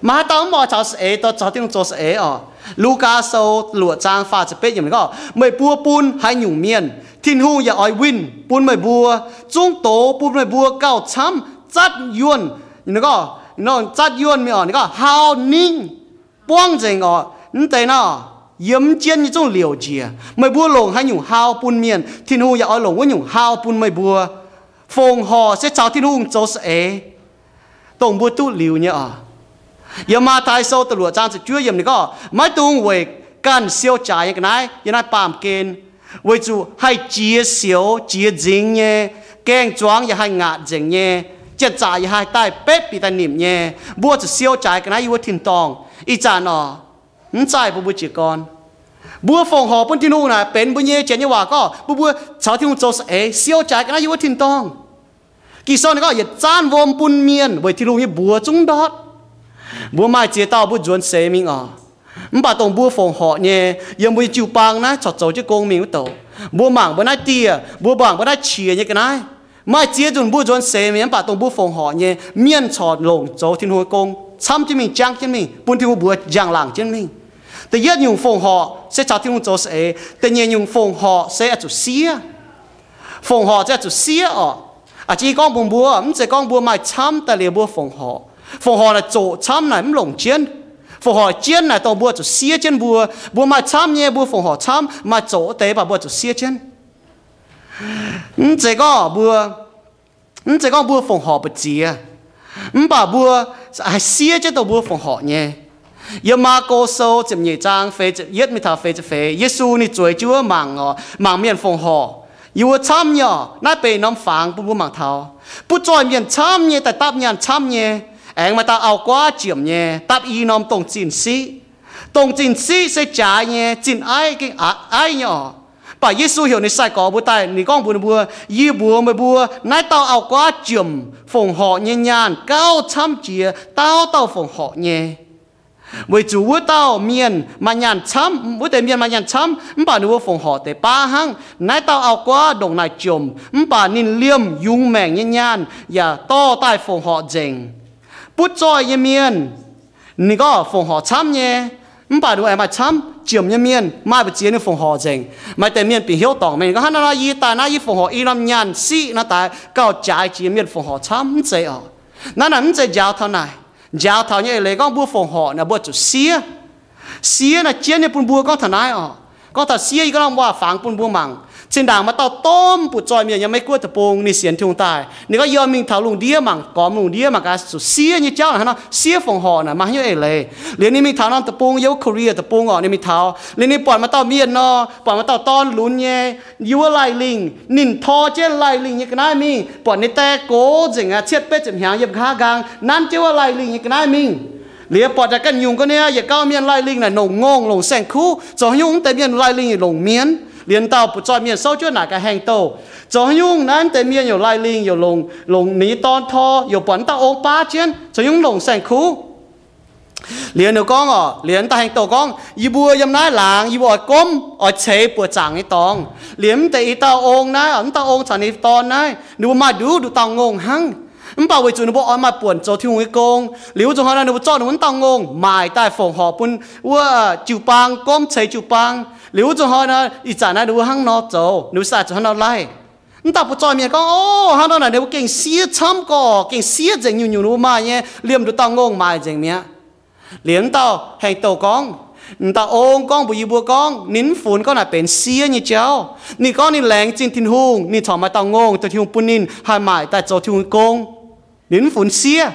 Maaih haaix dauh mv oix caux saeng-eix, caux Tin-Hungh zoux saeng-eix oc? Lugaa Sou luoqc zaang faah ziepc betv yiemc ninh gorngv, meih mbuo bun haaix nyungc mienh, Tin-Hungh yaac oix winh bun meih mbuo, zungv doz bun meih mbuo gauh camv zatv yuonh. Ninh gorngv, zatv yuonh mingh oc, ninh gorngv hau ningv buangv nzengc oc. Mv deix nor, yiem mv jienv nyei zungv liouc njiec. Meih mbuo longc haaix nyungc hau bun mienh, Tin-Hungh yaac oix longc wuov nyungc hau bun meih mbuo. Fongc horc se caux Tin-Hungh zoux saeng-eix, dongh mbuo duqv liuz nyei oc. Yiem Matv^tai Sou da'luoqc zaang ziepc juov yiemc ninh gorngv, maiv dungx weic ganh siou jaaix nyei ga'naaiv yiem naaiv baamh gen, weic zuqc haih jiex sioux jiex nzingx nyei, gaeng-zuangx yaac haih ngaatc nzengc nyei, janx-zaqc yaac haih daaih betv bieqc daaih nimc nyei. Mbuo zuqc siou jaaix ga'naaiv yiem wuov tin-dorngh. Ih zanc oc, mv zaih bun mbuo jiez gorn. Mbuo fongc horc bun Tin-Hungh naaic benx mbuo nyei, Janx nyei waac gorngv bun mbuo caux Tin-Hungh zoux saeng-eix, siou jaaix ga'naaiv yiem wuov tin-dorngh. Ging-Sou ninh gorngv yietc zaanv wuom bun mienh weic Tin-Hungh nyei mbuox zungv ndortv. Mbuo maaih ziex dauh mbuo nzuonx seix mingh oc. Mv baac dongh mbuo fongc horc nyei, yiem mbuo nyei jiu-baang naaiv corc zoux jienv gong mingh wuov douc. Mbuo mangc mbuo naaiv dieh, mbuo mangc mbuo naaiv qiex nyei ga'naaiv. Maaih ziex nzunc mbuo nzuonx seix mingh, mv baac dongh mbuo fongc horc nyei, mienh corc longc zoux Tin-Hungh nyei gong camv jienv mingh, jangv jienv mingh, bun Tin-Hungh mbuox njang-laangc jienv mingh. Da'yietv nyungc fongc horc se caux Tin-Hungh zoux saeng-eix. Da'nyeic nyungc fongc horc se oix zuqc siev. Fongc horc se oix zuqc siev oc. A'jang gorngv mbuox mbuo, mv zeiz gorngv mbuo maaih camv daaih liuz mbuo fongc horc. Fongc horc naaic zoqc camv naaic mv longc jienv. Fongc horc jienv naaic dongh mbuo zuqc siev jienv mbuo. Mbuo maaih camv nyei, mbuo fongc horc camv, maaih zoqc wuov deix mv baac mbuo zuqc siev jienv. Mv zeiz gorngv mbuo, mv zeiz gorngv mbuo fongc horc mbu'ziex, mv baac mbuo haih siev jienv dongh mbuo fongc horc nyei. Yiem Maako Sou ziepc nyeic zaang feix ziepc yietv mingh taux feix ziepc feix, Yesu ninh zueiz jienv wuov mangc oc, mangc mienh fongc horc. Yie mbuo camv nyei oc, naaiv benx norm fangx bun mbuo mangc taux. Butv-zoih mienh camv nyei, daaih dapv nyaanh camv nyei. Aengx maaih dauh auv-guaav jiemc nyei, dapv i norm dongh zinh siqv. Dongh zinh siqv se jaaix nyei, zinh aiv gengh aiv nyei oc. Mv baac Yesu heuc ninh sai-gorx mbuo daaih, ninh gorngv mbuox ninh mbuo, Yie mbuox meih mbuo, naaiv dauh auv-guaav jiemc fongc horc nyei nyaanh gauh camv jiex dauh dauh fongc horc nyei. Weic zuqc wuov dauh mienh maaih nyaanh camv, wuov deix mienh maaih nyaanh camv, mv baac ninh mbuo fongc horc deix baav hnangv. Naaiv dauh auv-guaav ndongc naaic jomc, mv baac ninh liemh yungz maengc nyei nyaanh yaac dorh daaih fongc horc nzengc. Butv zoih nyei mienh, ninh gorngv fongc horc camv nyei, mv baac ninh aengx maaih camv. Jiemc nyei mienh maaih mbu'ziex ninh fongc horc nzengc. Maaih deix mienh bieqc hnyouv dorngc mingh gorngv, Hnangv naaiv nor, yie daaih naaiv yie fongc horc i norm nyaanh siqv nor daaih gauh jaaix jiex mienh fongc horc camv. Mv zeiz oc. Naaiv naaic mv zeiz njaaux taux naaic. Njaaux taux nyei eix leiz gorngv mbuo fongc horc naaic mbuo zuqc siev. Siev naaiv jienv nyei bun mbuo gorngv taux naaiv oc. Gorngv taux siev, yie gorngv norm waac fangx bun mbuo mangc. Zinh ndaangc maaih dauh domh butv zoih mienh yiem Meiv Guoqv deic-bung, ninh sienx Tin-Hungh daaih, ninh gorngv, Yie mingh taux lungh ndiev mangc, gormx lungh ndiev mangc gaax zuqc siev nyei jauv naaic hnangv nor, siev fongc horc naaic maaih haaix nyungc eix leiz. Liuz ninh mingh taux norm deic-bung, yiem wuov Korea deic-bung oc, ninh mingh taux, liuz ninh buatc maaih dauh mienh nor, buatc maaih dauh dorn lunx nyei, yiem wuov Lai Lingh, ninh tor jienv Lai Lingh nyei ga'naaiv mingh, buatc ninh dae gox nzengc aqv, cietv betv ziepc hnyangx yiem nqa'haav nqaang, nanv jienv wuov Lai Lingh nyei ga'naaiv mingh. Liuz buatc daaih ganh nyungc ga'naaiv yietc gauh mienh Lai Lingh naaic longc ngongh longc saeng-kuv, zoux haaix nyungc mv deix mienh Lai Lingh longc mienh. Liuz dauh butv zoih mienh souv jienv naaic gaax hengh douh, zoux haaix nyungc naaiv mv deix mienh youc Lai Lingh youc longc, longc ninh nyei dorn tor, youc buatc mv dauh ong baav jienv, zoux haaix nyungc mv longc saeng-kuv. Liuz ninh gorngv oc, liuz dauh hengh douh gorngv, Yie mbuo yiem naaiv laangz, yie mbuo oix gomv, oix ceix buoqc zaangc nyei dorngx. Liuz mv deix i dauh ong naaiv, mv dauh ong caux ninh dorn naaiv, ninh mbuo maaih nduqc nduqc dauh ngongh hnangv. Mv baac weic zuqc ninh mbuo oix maaih buonc zoux Tin-Hungh nyei gong, liuz wuov zuqc hnoi naaiv ninh mbuo zorqv ninh mbuo mv dauh ngongh maaic daaih fongc horc bun wuov jiu baang, gomv ceix jiu baang. Liuz wuov zuqc hnoi naaiv ih zanc naaiv ninh mbuo hnangv nor zoux, ninh mbuo sai zuqc hnangv nor laih. Mv dauh butv zoih mienh gorngv, Ov, hnangv nor naaic ninh mbuo gengh siev camv gorqv, gengh siev nzengc nyungc-nyungc ninh mbuo maaih nyei, liemh nduqc dauh ngongh maaic nzengc mi'aqv. Liuz mv dauh hengh douh gorngv, mv dauh ong gorngv mbuox yie mbuo gorngv, ninh mv funx gorngv naaic benx siev nyei jauv. Ninh gorngv ninh laengz zingh Tin-Hungh, ninh corc maaih dauh ngongh dongh Tin-Hungh bun ninh haih maaic daaih zoux Tin-Hungh nyei gong. Ninh mv funx siev.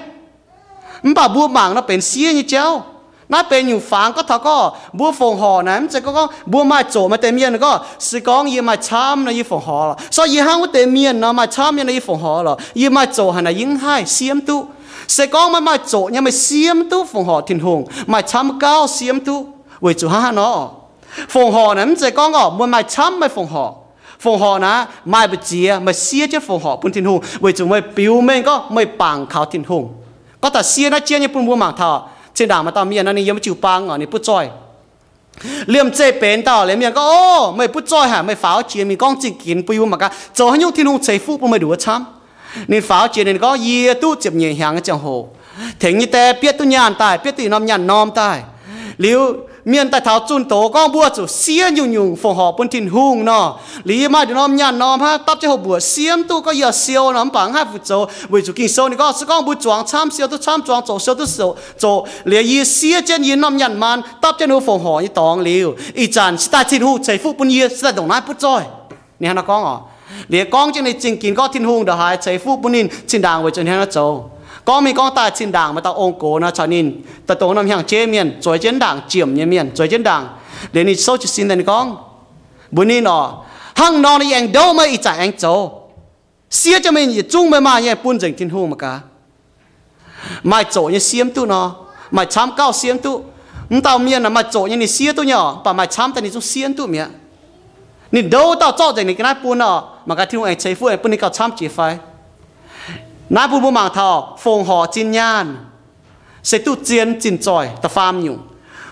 Mv baac mbuo mangc nor benx siev nyei jauv. Naaiv benx nyungc fangx gorngv taux gorngv mbuo fongc horc naaic, mv zeiz gorngv, gorngv mbuo maaih zoqc. Maaih deix mienh gorngv, Se gorngv yie maaih camv nor yie fongc horc lorqc. Se gorngv yie hnangv wuov deix mienh nor maaih camv nyei nor yie fongc horc lorqc. Yie maaih zoqc haaix naaic yie mv haih siev mv duqv. Se gorngv meih maaih zoqc nyei meih siev mv duqv fongc horc Tin-Hungh, maaih camv gauh siev mv duqv. Weic zuqc hnangv haaix nor? Fongc horc naaic mv zeiz gorngv orqc, meih maaih camv meih fongc horc. Fongc horc naaic maaih mbu'ziex meih siev jienv fongc horc bun Tin-Hungh weic zuqc meih biux mengh gorngv meih bangc kaux Tin-Hungh. Gorngv taux siev naaiv jienv nyei bun mbuo mangc taux, zinh ndaangc maaih dauh mienh nor ninh yiem jiu-baang orqc, ninh butv zoih. Liemh zeih benx dauh liemh mienh gorngv, Ov, meih butv zoih haic, meih faaux jiex mingh gorngv zingh ginx bun yie mbuo mangc gaax, zoux haaix nyungc Tin-Hungh ceix fuqv bun meih nduqc wuov camv. Ninh faaux jiex ninh gorngv, Yie duqv ziepc nyeic hnyangx nyei ziangh hoc, tengx nyei die bietv duqv nyaanh daaih, bietv duqv yietc norm nyaanh norm daaih. Liuz mienh daaih taux zunh doz gorngv mbuo zuqc siev nyungc-nyungc fongc horc bun Tin-Hungh nor. Liuz yie maaih nduqc norm nyaanh norm hnangv, dapv jienv houx mbuoqc siev mv duqv, gorngv yie siou nor mv baac mv haih fu-zoux weic zuqc Ging-Sou ninh gorngv se gorngv mbuo zuangx camv siou duqv camv, zuangx zoqc siou duqv zoqc. Liuz yie siev jienv yie norm nyaanh maan dapv jienv ninh mbuo fongc horc nyei dorngx liuz, ih zanc se daaih Tin-Hungh ceix fuqv bun yie se daaih ndongc naaiv butv zoih. Ninh hnangv nor gorngv oc. Liuz gorngv jienv ninh zingh ginx gorngv Tin-Hungh ndongc haaix ceix fuqv bun ninh, zinh ndaangc weic zuqc ninh hnangv nor zoux. Gorngv mingh gorngv daaih zinh ndaangc maaih dauh ong-gox nor caux ninh daaih dongh norm hnyangx-jeiv mienh, zueiz jienv ndaangc, jiemc nyei mienh zueiz jienv ndaangc. Liuz ninh souv jiez sin daaih ninh gorngv mbuox ninh oc, Hnangv nor ninh aengx ndouv meih ih zanc aengx zoux. Siev jienv meih yietc zungv meih maaih nyei bun nzengc Tin-Hungh mangc gaax. Maaih zoqc nyei siev mv duqv nor, maaih camv gauh siev mv duqv. Mv dauh mienh maaih zoqc nyei ninh siev duqv nyei oc, mv baac maaih camv daaih ninh zungv siev mv duqv mi'aqv. Ninh ndouv dauh zorqv nzengc ninh ga'naaiv bun oc, mangc gaax Tin-Hungh aengx ceix fuqv bun ninh gauh camv jiex fai. Naaiv bun mbuo mangc taux fongc horc zinh nyaanh se duqv zien zinh zoih da'faam nyungc.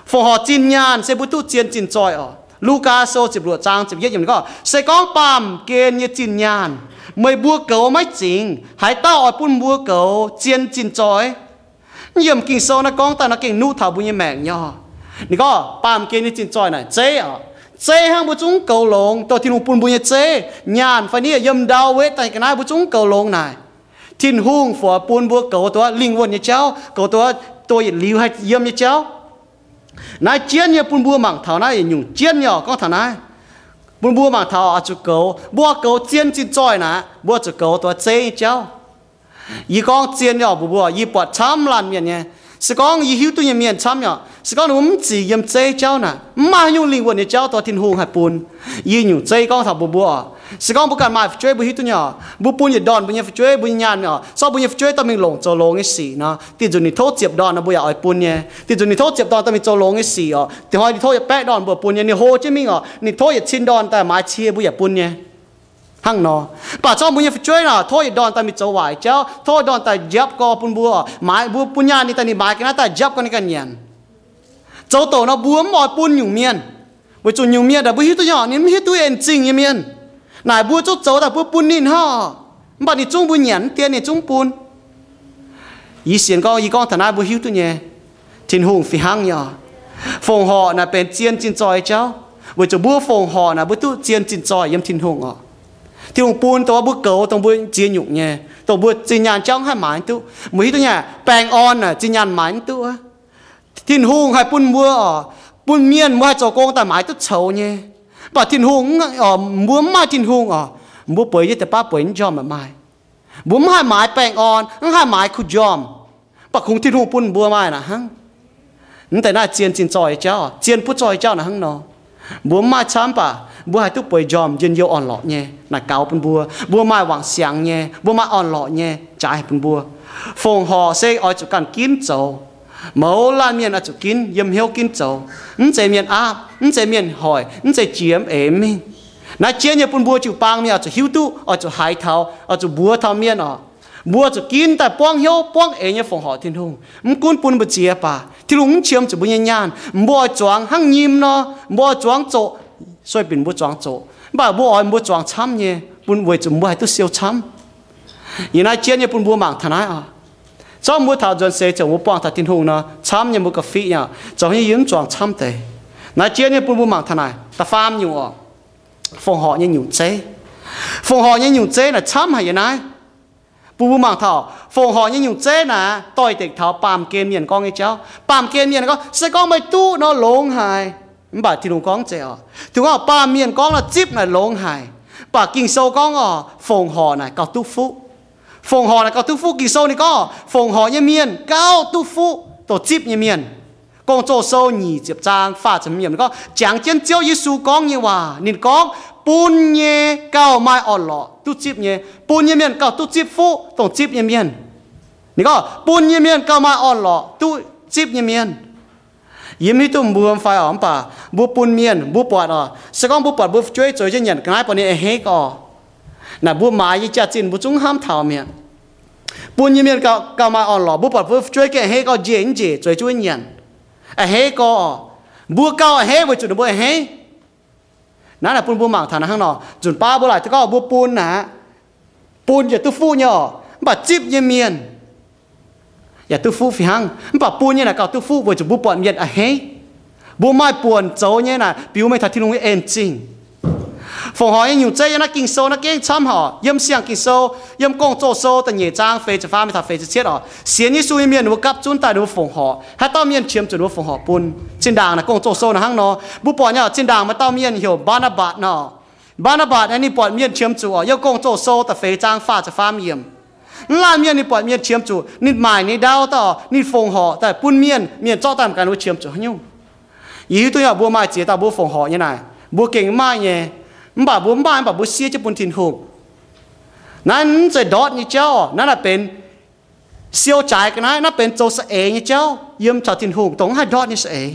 Fongc horc zinh nyaanh se mbuo duqv zien zinh zoih oc. Lugaa Sou ziepc luoqc zaang ziepc yietv yiemc gorngv, Se gorngv baamh gen nyei zinh nyaanh meih mbuo goux maiv zingx, haaix dauh oix bun mbuo goux zien zinh zoih? Yiem Ging-Sou naaiv gorngv daaih nor gengh nuqv taux mbuo nyei maengc nyei oc. Ninh gorngv baamh gen nyei zinh zoih naaic zeiv oc. Zeiv hnangv mbuo zungv goux longx, dongh Tin-Hungh bun mbuo nyei zeiv, nyaanh fai niev yiem ndau weqv daaih ga'naaiv mbuo zungv goux longx naaic. Tin-Hungh fungc bun mbuo goux duqv lingh wuonh nyei jauv, goux duqv dongh yietc liuz haih yiem nyei jauv. Naaiv jienv nyei bun mbuo mangc taux naaiv yietc nyungc jienv nyei oc, gorngv taux naaiv. Bun mbuo mangc taux oix zuqc goux, mbuo goux zien zinh zoih naaic, mbuo zuqc goux duqv zeiv nyei jauv. Yie gorngv zien nyei oc mbuox mbuo, yie buatc camv laanh mienh nyei. Se gorngv yie hiuv duqv nyei mienh camv nyei oc, se gorngv ninh mbuo mv zic yiem zeiv jauv naaic, mv maaih haaix nyungc lingh wuonh nyei jauv dongh Tin-Hungh haih bun. Yie nyungc zeiv gorngv taux mbuox mbuo oc, Se gorngv mbuo ganh maaih fu'jueiv, mbuo hiuv duqv nyei oc, mbuo bun yietc ndorn mbuo nyei fu'jueiv, mbuo nyei nyaanh oc, se gorngv mbuo nyei fu'jueiv dorh mingh longc zoux longx nyei sic nor, dinh nzunc ninh tov ziepc ndorn nor mbuo yaac oix bun nyei. Dinh nzunc ninh tov ziepc ndorn dorh mingh zoux longx nyei sic oc, dinh hnoi ninh tov yietc baeqv ndorn mbuo bun nyei. Ninh hlo jienv mingh oc, ninh tov yietc cin ndorn daaih maaiz cie, mbuo yaac bun nyei. Hnangv nor, mv baac se gorngv mbuo nyei fu'jueiv nor, tov yietc ndorn daaih mingh zoux waaic jauv, tov ndorn daaih njapv gorx bun mbuo, maaiz mbuo bun nyaanh ninh daaih, ninh maaiz ga'naaiv daaih njapv gorx ninh ganh nyanc. Zoux douc nor mbuo mv oix bun nyungc mienh, weic zuqc nyungc mienh daaih mbuo hiuv duqv nyei oc, ninh mv hiuv duqv en zingh nyei mienh. Naaic mbuo zungv zoux daaih mbuo bun ninh hnangv, mv baac ninh zungv mbuo nyanc mv dien, ninh zungv bun. Yie sienx gorngv, yie gorngv taux naaiv mbuo hiuv duqv nyei, Tin-Hungh fih hnangv nyei oc. Fongc horc naaic benx zien zinh zoih nyei jauv, weic zuqc mbuo fongc horc naaic mbuo duqv zien zinh zoih yiem Tin-Hungh oc. Tin-Hungh bun dongh mbuo goux, dongh mbuo ziex nyungc nyei, dongh mbuo zinh nyaanh jauv mv haih maaiz mv duqv. Mbuo hiuv duqv nyei, baengh orn naaic zinh nyaanh maaiz mv duqv. Tin-Hungh haih bun mbuo oc, bun mienh mbuo haih zoux gong daaih maaiz duqv coux nyei. Mv baac Tin-Hungh, mbuo mv maaih Tin-Hungh oc, mbuo bueix nyei deix baav bueix mv njormh maaih. Mbuo mv haih maaiz baengh orn, mv haih maaiz kuh njormh, mv baac kungx Tin-Hungh bun mbuo maaih naaic hnangv. Mv deix naaiv zien zinh zoih nyei jauv, zien butv zoih nyei jauv naaic hnangv nor. Mbuo mv maaih camv baac mbuo haih duqv bueix njormh njien-youh orn-lorqc nyei naaic gaux bun mbuo. Mbuo maaih wangc siangx nyei, mbuo maaih orn-lorqc nyei jaaix bun mbuo. Fongc horc se oix zuqc ganh ginv zoux. Mouz laanh mienh oix zuqc ginv, yiem hnyouv ginv zoux. Mv zeiz mienh aapv, mv zeiz mienh hoic, mv zeiz jiex mv eix mingh. Naaiv jienv nyei bun mbuo jiu-baang mienh oix zuqc hiuv duqv, oix zuqc haiz taux, oix zuqc mbuox taux mienh oc. Mbuo zuqc ginv daaih buangv hnyouv buangv eix nyei fongc horc Tin-Hungh. Mv gunv bun mbuo ziex baac Tin-Hungh mv qiemx zuqc mbuo nyei nyaanh. Mbuo oix zuangx hnangv nyim nor, mbuo oix zuangx zoqc, sueih binc mbuo zuangx zoqc, mv baac mbuo oix mbuo zuangx camv nyei, bun weic zuqc mbuo haih duqv siou camv. Yie naaiv jienv nyei bun mbuo mangc taux naaiv oc. Zorqv mbuo taux nzuonx seix ziouc mbuo buangh taux Tin-Hungh nor, camv nyei mbuo ga'fiqv nyei, zoux nyei yie mv zuangx camv deix. Naaiv jienv nyei bun mbuo mangc taux naaic da'faam nyungc oc. Fongc horc nyei nyungc zeiv. Fongc horc nyei nyungc zeiv naaic camv haic yiem naaiv. Bun mbuo mangc taux fongc horc nyei nyungc zeiv naaic doix-dekc taux baamh gen mienh gorngv nyei jauv. Baamh gen mienh gorngv, se gorngv meih duqv nor longx haic. Mv baac Tin-Hungh gorngv zeiz oc, Tin-Hungh gorngv baamh mienh gorngv nor zipv naaic longx haic. Mv baac Ging-Sou gorngv oc, fongc horc naaic gauh duqv fuqv. Fongc horc naaic gauh duqv fuqv. Ging-Sou ninh gorngv fongc horc nyei mienh gauh duqv fuqv dongh zipv nyei mienh. Gong-Zoh Sou nyic ziepc zaang faah ziepc hmz yiemc ninh gorngv, jangx jienv Ziouv Yesu gorngv nyei waac, ninh gorngv, bun nyei gauh maaih orn-lorqc duqv zipv nyei. Bun nyei mienh gauh duqv zipv fuqv dongh zipv nyei mienh. Ninh gorngv bun nyei mienh gauh maaih orn-lorqc duqv zipv nyei mienh. Yie mv hiuv duqv mbuo fai oc, mv baac mbuo bun mienh, mbuo buatc oc, se gorngv mbuo buatc mbuo fu'jueiv zueiz jienv nyanc ga'naaiv, buatc ninh a'hneiv gau, naaic mbuo maaiz nyei jaax-zinh mbuo zungv hnamv taux mi'aqv. Bun nyei mienh gauh, gauh maaih orn-lorqc. Mbuo buatc mbuo fu'jueiv gengh a'hneiv gau, njiec njiec zueiz jienv nyanc, a'hneiv gau. Mbuo gauh a'hneiv weic zuqc ninh mbuo a'hneiv. Naaiv naaic bun mbuo mangc taux naaiv hnangv nor. Nzunc baav mbuo laaic duqv gorngv mbuo bun naaic, bun yaac duqv fuqv nyei oc, mv baac zipv nyei mienh yaac duqv fuqv fih hnangv. Mv baac bun nyei naaic gauh duqv fuqv weic zuqc mbuo buatc mienh a'hneiv. Mbuo maaih buonc zoux nyei naaic biux mengh taux Tin-Hungh nyei en zingh. Fongc horc nyei nyungc zeiv yiem naaiv Ging-Sou naaiv gengh camv haic. Yiem Siang-Ging-Sou, yiem Gong-Zoh Sou da'nyeic zaang feix ziepc faam mingh taux feix ziepc cietv oc, sienx Yesu nyei mienh ninh mbuo gapv zunv daaih ninh mbuo fongc horc. Haaix dauh mienh qiemx zuqc ninh mbuo fongc horc bun. Zinh ndaangc naaic Gong-Zoh Sou naaic hnangv nor. Mbuo buatc nyei oc, zinh ndaangc maaih dauh mienh heuc Mbaa^naa^mbatc nor. Mbaa^naa^mbatc naaiv ninh buatc mienh qiemx zuqc oc, yiem Gong-Zoh Sou da'feix zaang faah ziepc faam yiemc. Mv laanh mienh ninh buatc mienh qiemx zuqc, ninh maaic ninh ndau daaih oc, ninh fongc horc daaih bun mienh, mienh zorqv daaih mangc gaax ninh mbuo qiemx zuqc haaix nyungc. Yie hiuv duqv nyei oc, mbuo maaih ziex dauh mbuo fongc horc nyei naaic, mbuo gengh mv maaih nyei. Mv baac mbuo mv maaih, mv baac mbuo siev jienv bun Tin-Hungh. Naaiv mv zeiz ndortv nyei jauv oc, naaiv naaic benx siou jaaix ga'naaiv, naaiv benx zoux saeng-eix nyei jauv yiem caux Tin-Hungh, dongh mv haih ndortv nyei saeng-eix.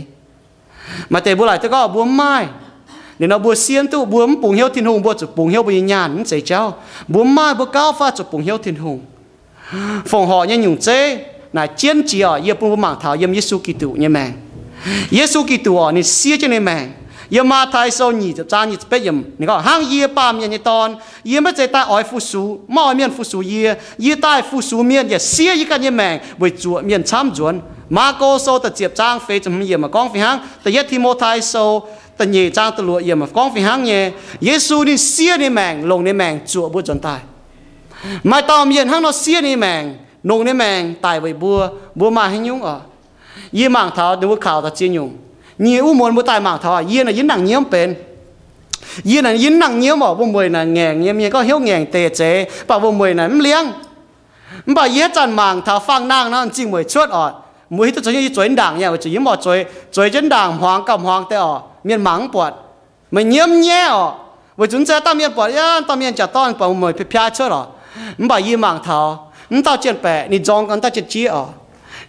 Maaih deix mbuo laaic duqv gorngv mbuo mv maaih. Ninh nor mbuo siev duqv, mbuo mv bungx hnyouv Tin-Hungh, mbuo zuqc bungx hnyouv mbuo nyei nyaanh, mv zeiz jauv. Mbuo mv maaih, mbuo gauh faav zuqc bungx hnyouv Tin-Hungh. Fongc horc nyei nyungc zeiv naaic jienv jiex oc, yie bun mbuo mangc taux yiem Yesu Giduc nyei maengc. Yesu Giduc oc, ninh siev jienv ninh maengc. Yiem Matv^tai Sou nyic ziepc zaang nyic ziepc betv yiemc ninh gorngv, hnangv yie, Baamh Mienh nyei Dorn, yie maiv zeiz daaih oix fu-sux, maiv oix mienh fu-sux yie. Yie daaih fu-sux mienh yaac siev yie ganh nyei maengc weic zuoqc mienh camv nzuonx. Maako Sou da'ziepc zaang feix ziepc hmz yiemc gorngv fih hnangv. Da'yietv Ti^mo^tai Sou da'nyeic zaang da'luoqc yiemc gorngv fih hnangv nyei. Yesu ninh siev ninh maengc, longc ninh maengc zuoqc mbuo nzuonx daaih. Maaih dauh mienh hnangv nor siev ninh maengc, longc ninh maengc daic weic mbuo. Mbuo maaih haaix nyungc oc? Yie mangc taux ninh mbuo kaux daaih ziex nyungc. Nyic wuov muonz mbuo daaih mangc taux, yie naaic yie nangc nyiemv benx. Yie naaic yie nangc nyiemv oc, wuom-mueic naaic ngaengc nyei, mienh gorngv hnyouv ngaengc deix zeiz, mv baac wuom-mueic naaic mv liangv. Mv baac yie haaix zanc mangc taux faang-nangh nor, m'zing mueic cuotv oc, mbuo hiuv duqv zoux nyei, yie zueiz ndaangc nyei, weic zuqc yie mv oix zueiz, zueiz jienv ndaangc hmuangx gauh hmuangx deix oc, mienh mangc mv buatc. Meih nyiemv nyaiv oc. Weic zuqc mv zeiz dauh mienh buatc, yaac dauh mienh jaax dorn buatc mueic piaa-piaa cuotv lorqc. Mv baac yie mangc taux mv dauh janx-baeqc ninh nzorng gau dauh janx-jieqv oc.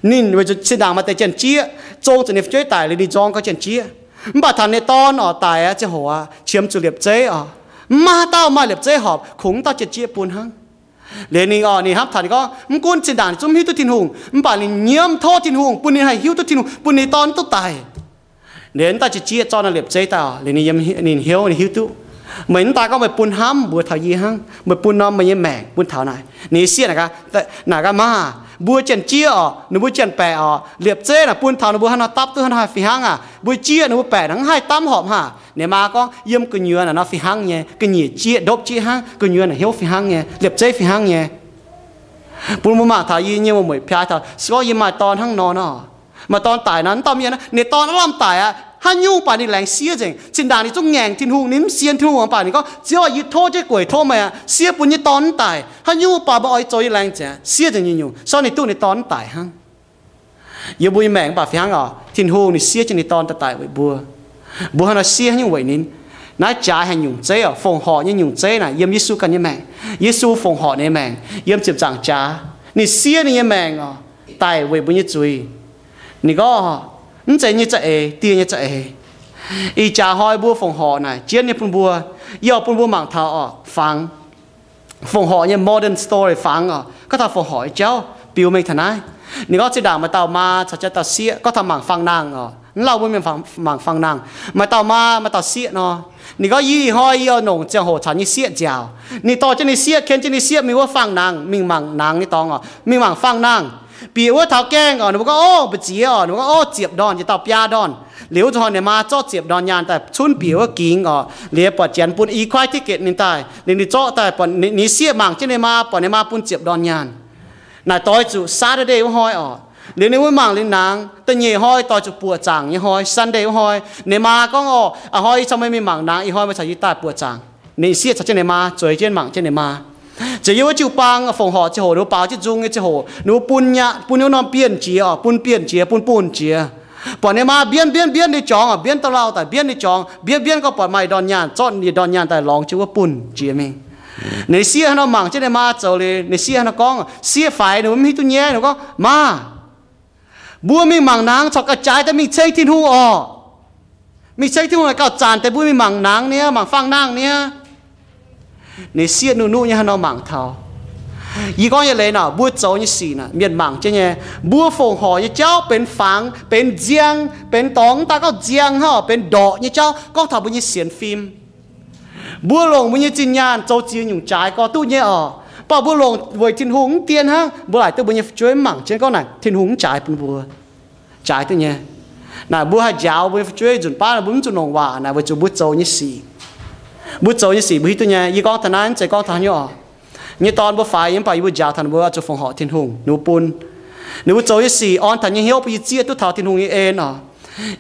Ninh weic zuqc zinh ndaangc maaih deix janx-jieqv zong zuqc ninh fu'jueiv daic liuz ninh nzorng gau janx-jieqv. Mv baac taux ninh dorn oc daic aqv ziangh hoc aqv, qiemx zuqc liepc zeiv oc. Mv maaih dauh maaih liepc zeiv horpc kungx dauh janx-jieqv bun hnangv. Liuz ninh oc, ninh hnamv taux ninh gorngv mv gunv zinh ndaangc ninh zungv mv hiuv duqv Tin-Hungh, mv baac ninh nyiemv tov Tin-Hungh bun ninh haih hiuv duqv Tin-Hungh, bun ninh dorn mv duqv daic. Liuz wuov dauh janx-jieqv zorqv naaiv liepc zeiv daaih oc, liuz ninh yiem, ninh hnyouv ninh hiuv duqv, meih mv daan gorngv meih bun hnamv mbuox taux yie hnangv, meih bun norm meih nyei maengc bun taux naaic. Ninh sieqv naaic gaax, naaic gaax, Maah, mbuo janx-jieqv oc, ninh mbuo janx-baeqc oc, liepc zeiv naaic bun taux ninh mbuo haaix nor dapv duqv haaix nor haih fih hnangv aac. Mbuo jieqv ninh mbuo baeqc naaic mv haih dapv horpc haac. Ninh maa gorngv yiem gu'nyuoz naaic nor fih hnangv nyei, ga'nyiec jieqv ndopv jieqv hnangv, gu'nyuoz naaic hnyouv fih hnangv nyei, liepc zeiv fih hnangv nyei. Bun mbuo mangc taux yie nyei mueic piaa taux se gorngv yie maaih dorn hnangv nor nor, maaih dorn daic nor, mv dauh mienh ninh dorn aav lamh daic aqv, haaix nyungc baac ninh laengz siev nzengc. Zinh ndaangc ninh zungv ngaengc Tin-Hungh, ninh mv sienx Tin-Hungh, mv baac ninh gorngv, Ziouv, yie tov jienv gueic tov meih aqv, siev bun yie dorn mv daic. Haaix nyungc baac meih oix zoux yie laengz nzengc, siev nzengc nyungc-nyungc, se gorngv ninh duqv ninh dorn mv daic hnangv. Yie mbuo nyei maengc mv baac fih hnangv oc. Tin-Hungh ninh siev jienv ninh dorn daaih daic weic mbuo. Mbuo hnangv nor siev haaix nyungc weic ninh? Naaiv jaaix haic nyungc zeiv oc, fongc horc nyei nyungc zeiv naaic yiem Yesu ganh nyei maengc. Yesu fongc horc ninh nyei maengc yiem ziepc nzaangc jaax. Ninh siev ninh nyei maengc oc, daic weic mbuo nyei zuiz. Ninh gorngv, mv zeiz nyei za'eix, dieh nyei za'eix. Ih jaax hnoi mbuo fongc horc naaic jienv nyei bun mbuo, yie oix bun mbuo mangc taux oc, fangx fongc horc nyei modern story fangx oc. Gorngv taux fongc horc nyei jauv biux mengh taux naaiv. Ninh gorngv zinh ndaangc maaih dauh maa caux jienv dauh sieqv gorngv taux mangc faang-nangh oc. Mv lauh mbuo mienh mangc faang-nangh. Maaih dauh maa, maaih dauh sieqv nor. Ninh gorngv, Yie ih hnoi yie oix nongc ziangh hoc caux nyei sieqv nziaauc. Ninh dorh jienv ninh sieqv, ken jienv ninh sieqv mingh wuov faang-nangh, mingh mangc nangh nyei dorngx oc, mingh mangc faang-nangh. Bieqc wuov taux gaengh oc, ninh mbuo gorngv, Ov, mbu'ziex oc. Ninh mbuo gorngv, Ov, ziepc ndorn, yietc dauh biaa ndorn. Liuz wuov zuqc hnoi ninh maa zorqv ziepc ndorn nyaanh daaih cunv bieqc wuov gingx oc, liuz buatc janx bun i kuaaiv ticket ninh daaih, liuz ninh zorqv daaih buatc ninh sieqv mangc jienv ninh maa, buatc ninh maa bun ziepc ndorn nyaanh. Naaic doix zuqc Saturday wuov hnoi oc. Liuz ninh mbuo mangc liuz nangx, da'nyeic hnoi doix zuqc buoqc zaangc nyei hnoi, Sunday wuov hnoi. Ninh maa gorngv, Oc, a'hnoi yie caux meih mingh mangc nangx, ih hnoi meih caux yie daaih buoqc zaangc. Ninh sieqv caux jienv ninh maa zueiz jienv mangc jienv ninh maa. Ziouc yiem wuov jiu-baang fongc horc ziangh hoc ninh mbuo baaux jienv nzung nyei ziangh hoc ninh mbuo bun, bun wuov norm bienh jiex oc, bun bienh jiex, bun bunh jiex. Buatc ninh maa mbienv mbienv mbienv nyei jorngx oc, mbienv dauh lauh daaih mbienv nyei jorngz, mbienv mbienv gorngv buatc maaih ndorn nyaanh, zorqv ninh ndorn nyaanh daaih lorngx jienv wuov bunh jiex mingh. Ninh sieqv hnangv nor mangc jienv ninh maa zoux liuz, ninh sieqv hnangv nor gorngv, sieqv faix ninh mbuo mv hiuv duqv nyaiv, ninh gorngv, Maa, mbuo mingh mangc nangx corc ga'jaaix daaih mingh ceng Tin-Hungh oc. Mingh ceng Tin-Hungh naaic gauh zanc deix mbuo mingh mangc nangx niaa, mangc faang-nangh niaa. Ninh sieqv nuqv-nuqv nyei hnangv nor mangc taux. Yie gorngv nyei leiz naaic, mbuo zoux nyei sic naaic mienh mangc jienv nyei. Mbuo fongc horc nyei jauv benx fangx, benx nziang, benx dorngx, mv daaih gorngv nziang hnangv, benx ndorqc nyei jauv gorngv taux mbuo nyei sienx fim. Mbuo longc mbuo nyei zinh nyaanh zoux ziex nyungc jaaix gorx duqv nyei oc. Mv baac mbuo longc weic Tin-Hungh mv dien hnangv, mbuo laaic duqv mbuo nyei fu'jueiv mv mangc jienv gorngv naaic Tin-Hungh mv jaaix bun mbuo. Jaaix duqv nyei. Naaic mbuo haih njaaux mbuo nyei fu'jueiv nzunc baav mbuo mv zuqc longc waac naaic weic zuqc mbuo zoux nyei sic. Mbuo zoux nyei sic mbuo hiuv duqv nyei. Yie gorngv taux naaiv mv zeiz gorngv taux haaix nyungc oc. Nyei dorn mbuo faix nyei, mv baac yie mbuo njaaux taux ninh mbuo oix zuqc fongc horc Tin-Hungh ninh mbuo bun. Ninh mbuo zoux nyei sic orn taux nyei hnyouv bun yie zieqv duqv taux Tin-Hungh nyei en oc.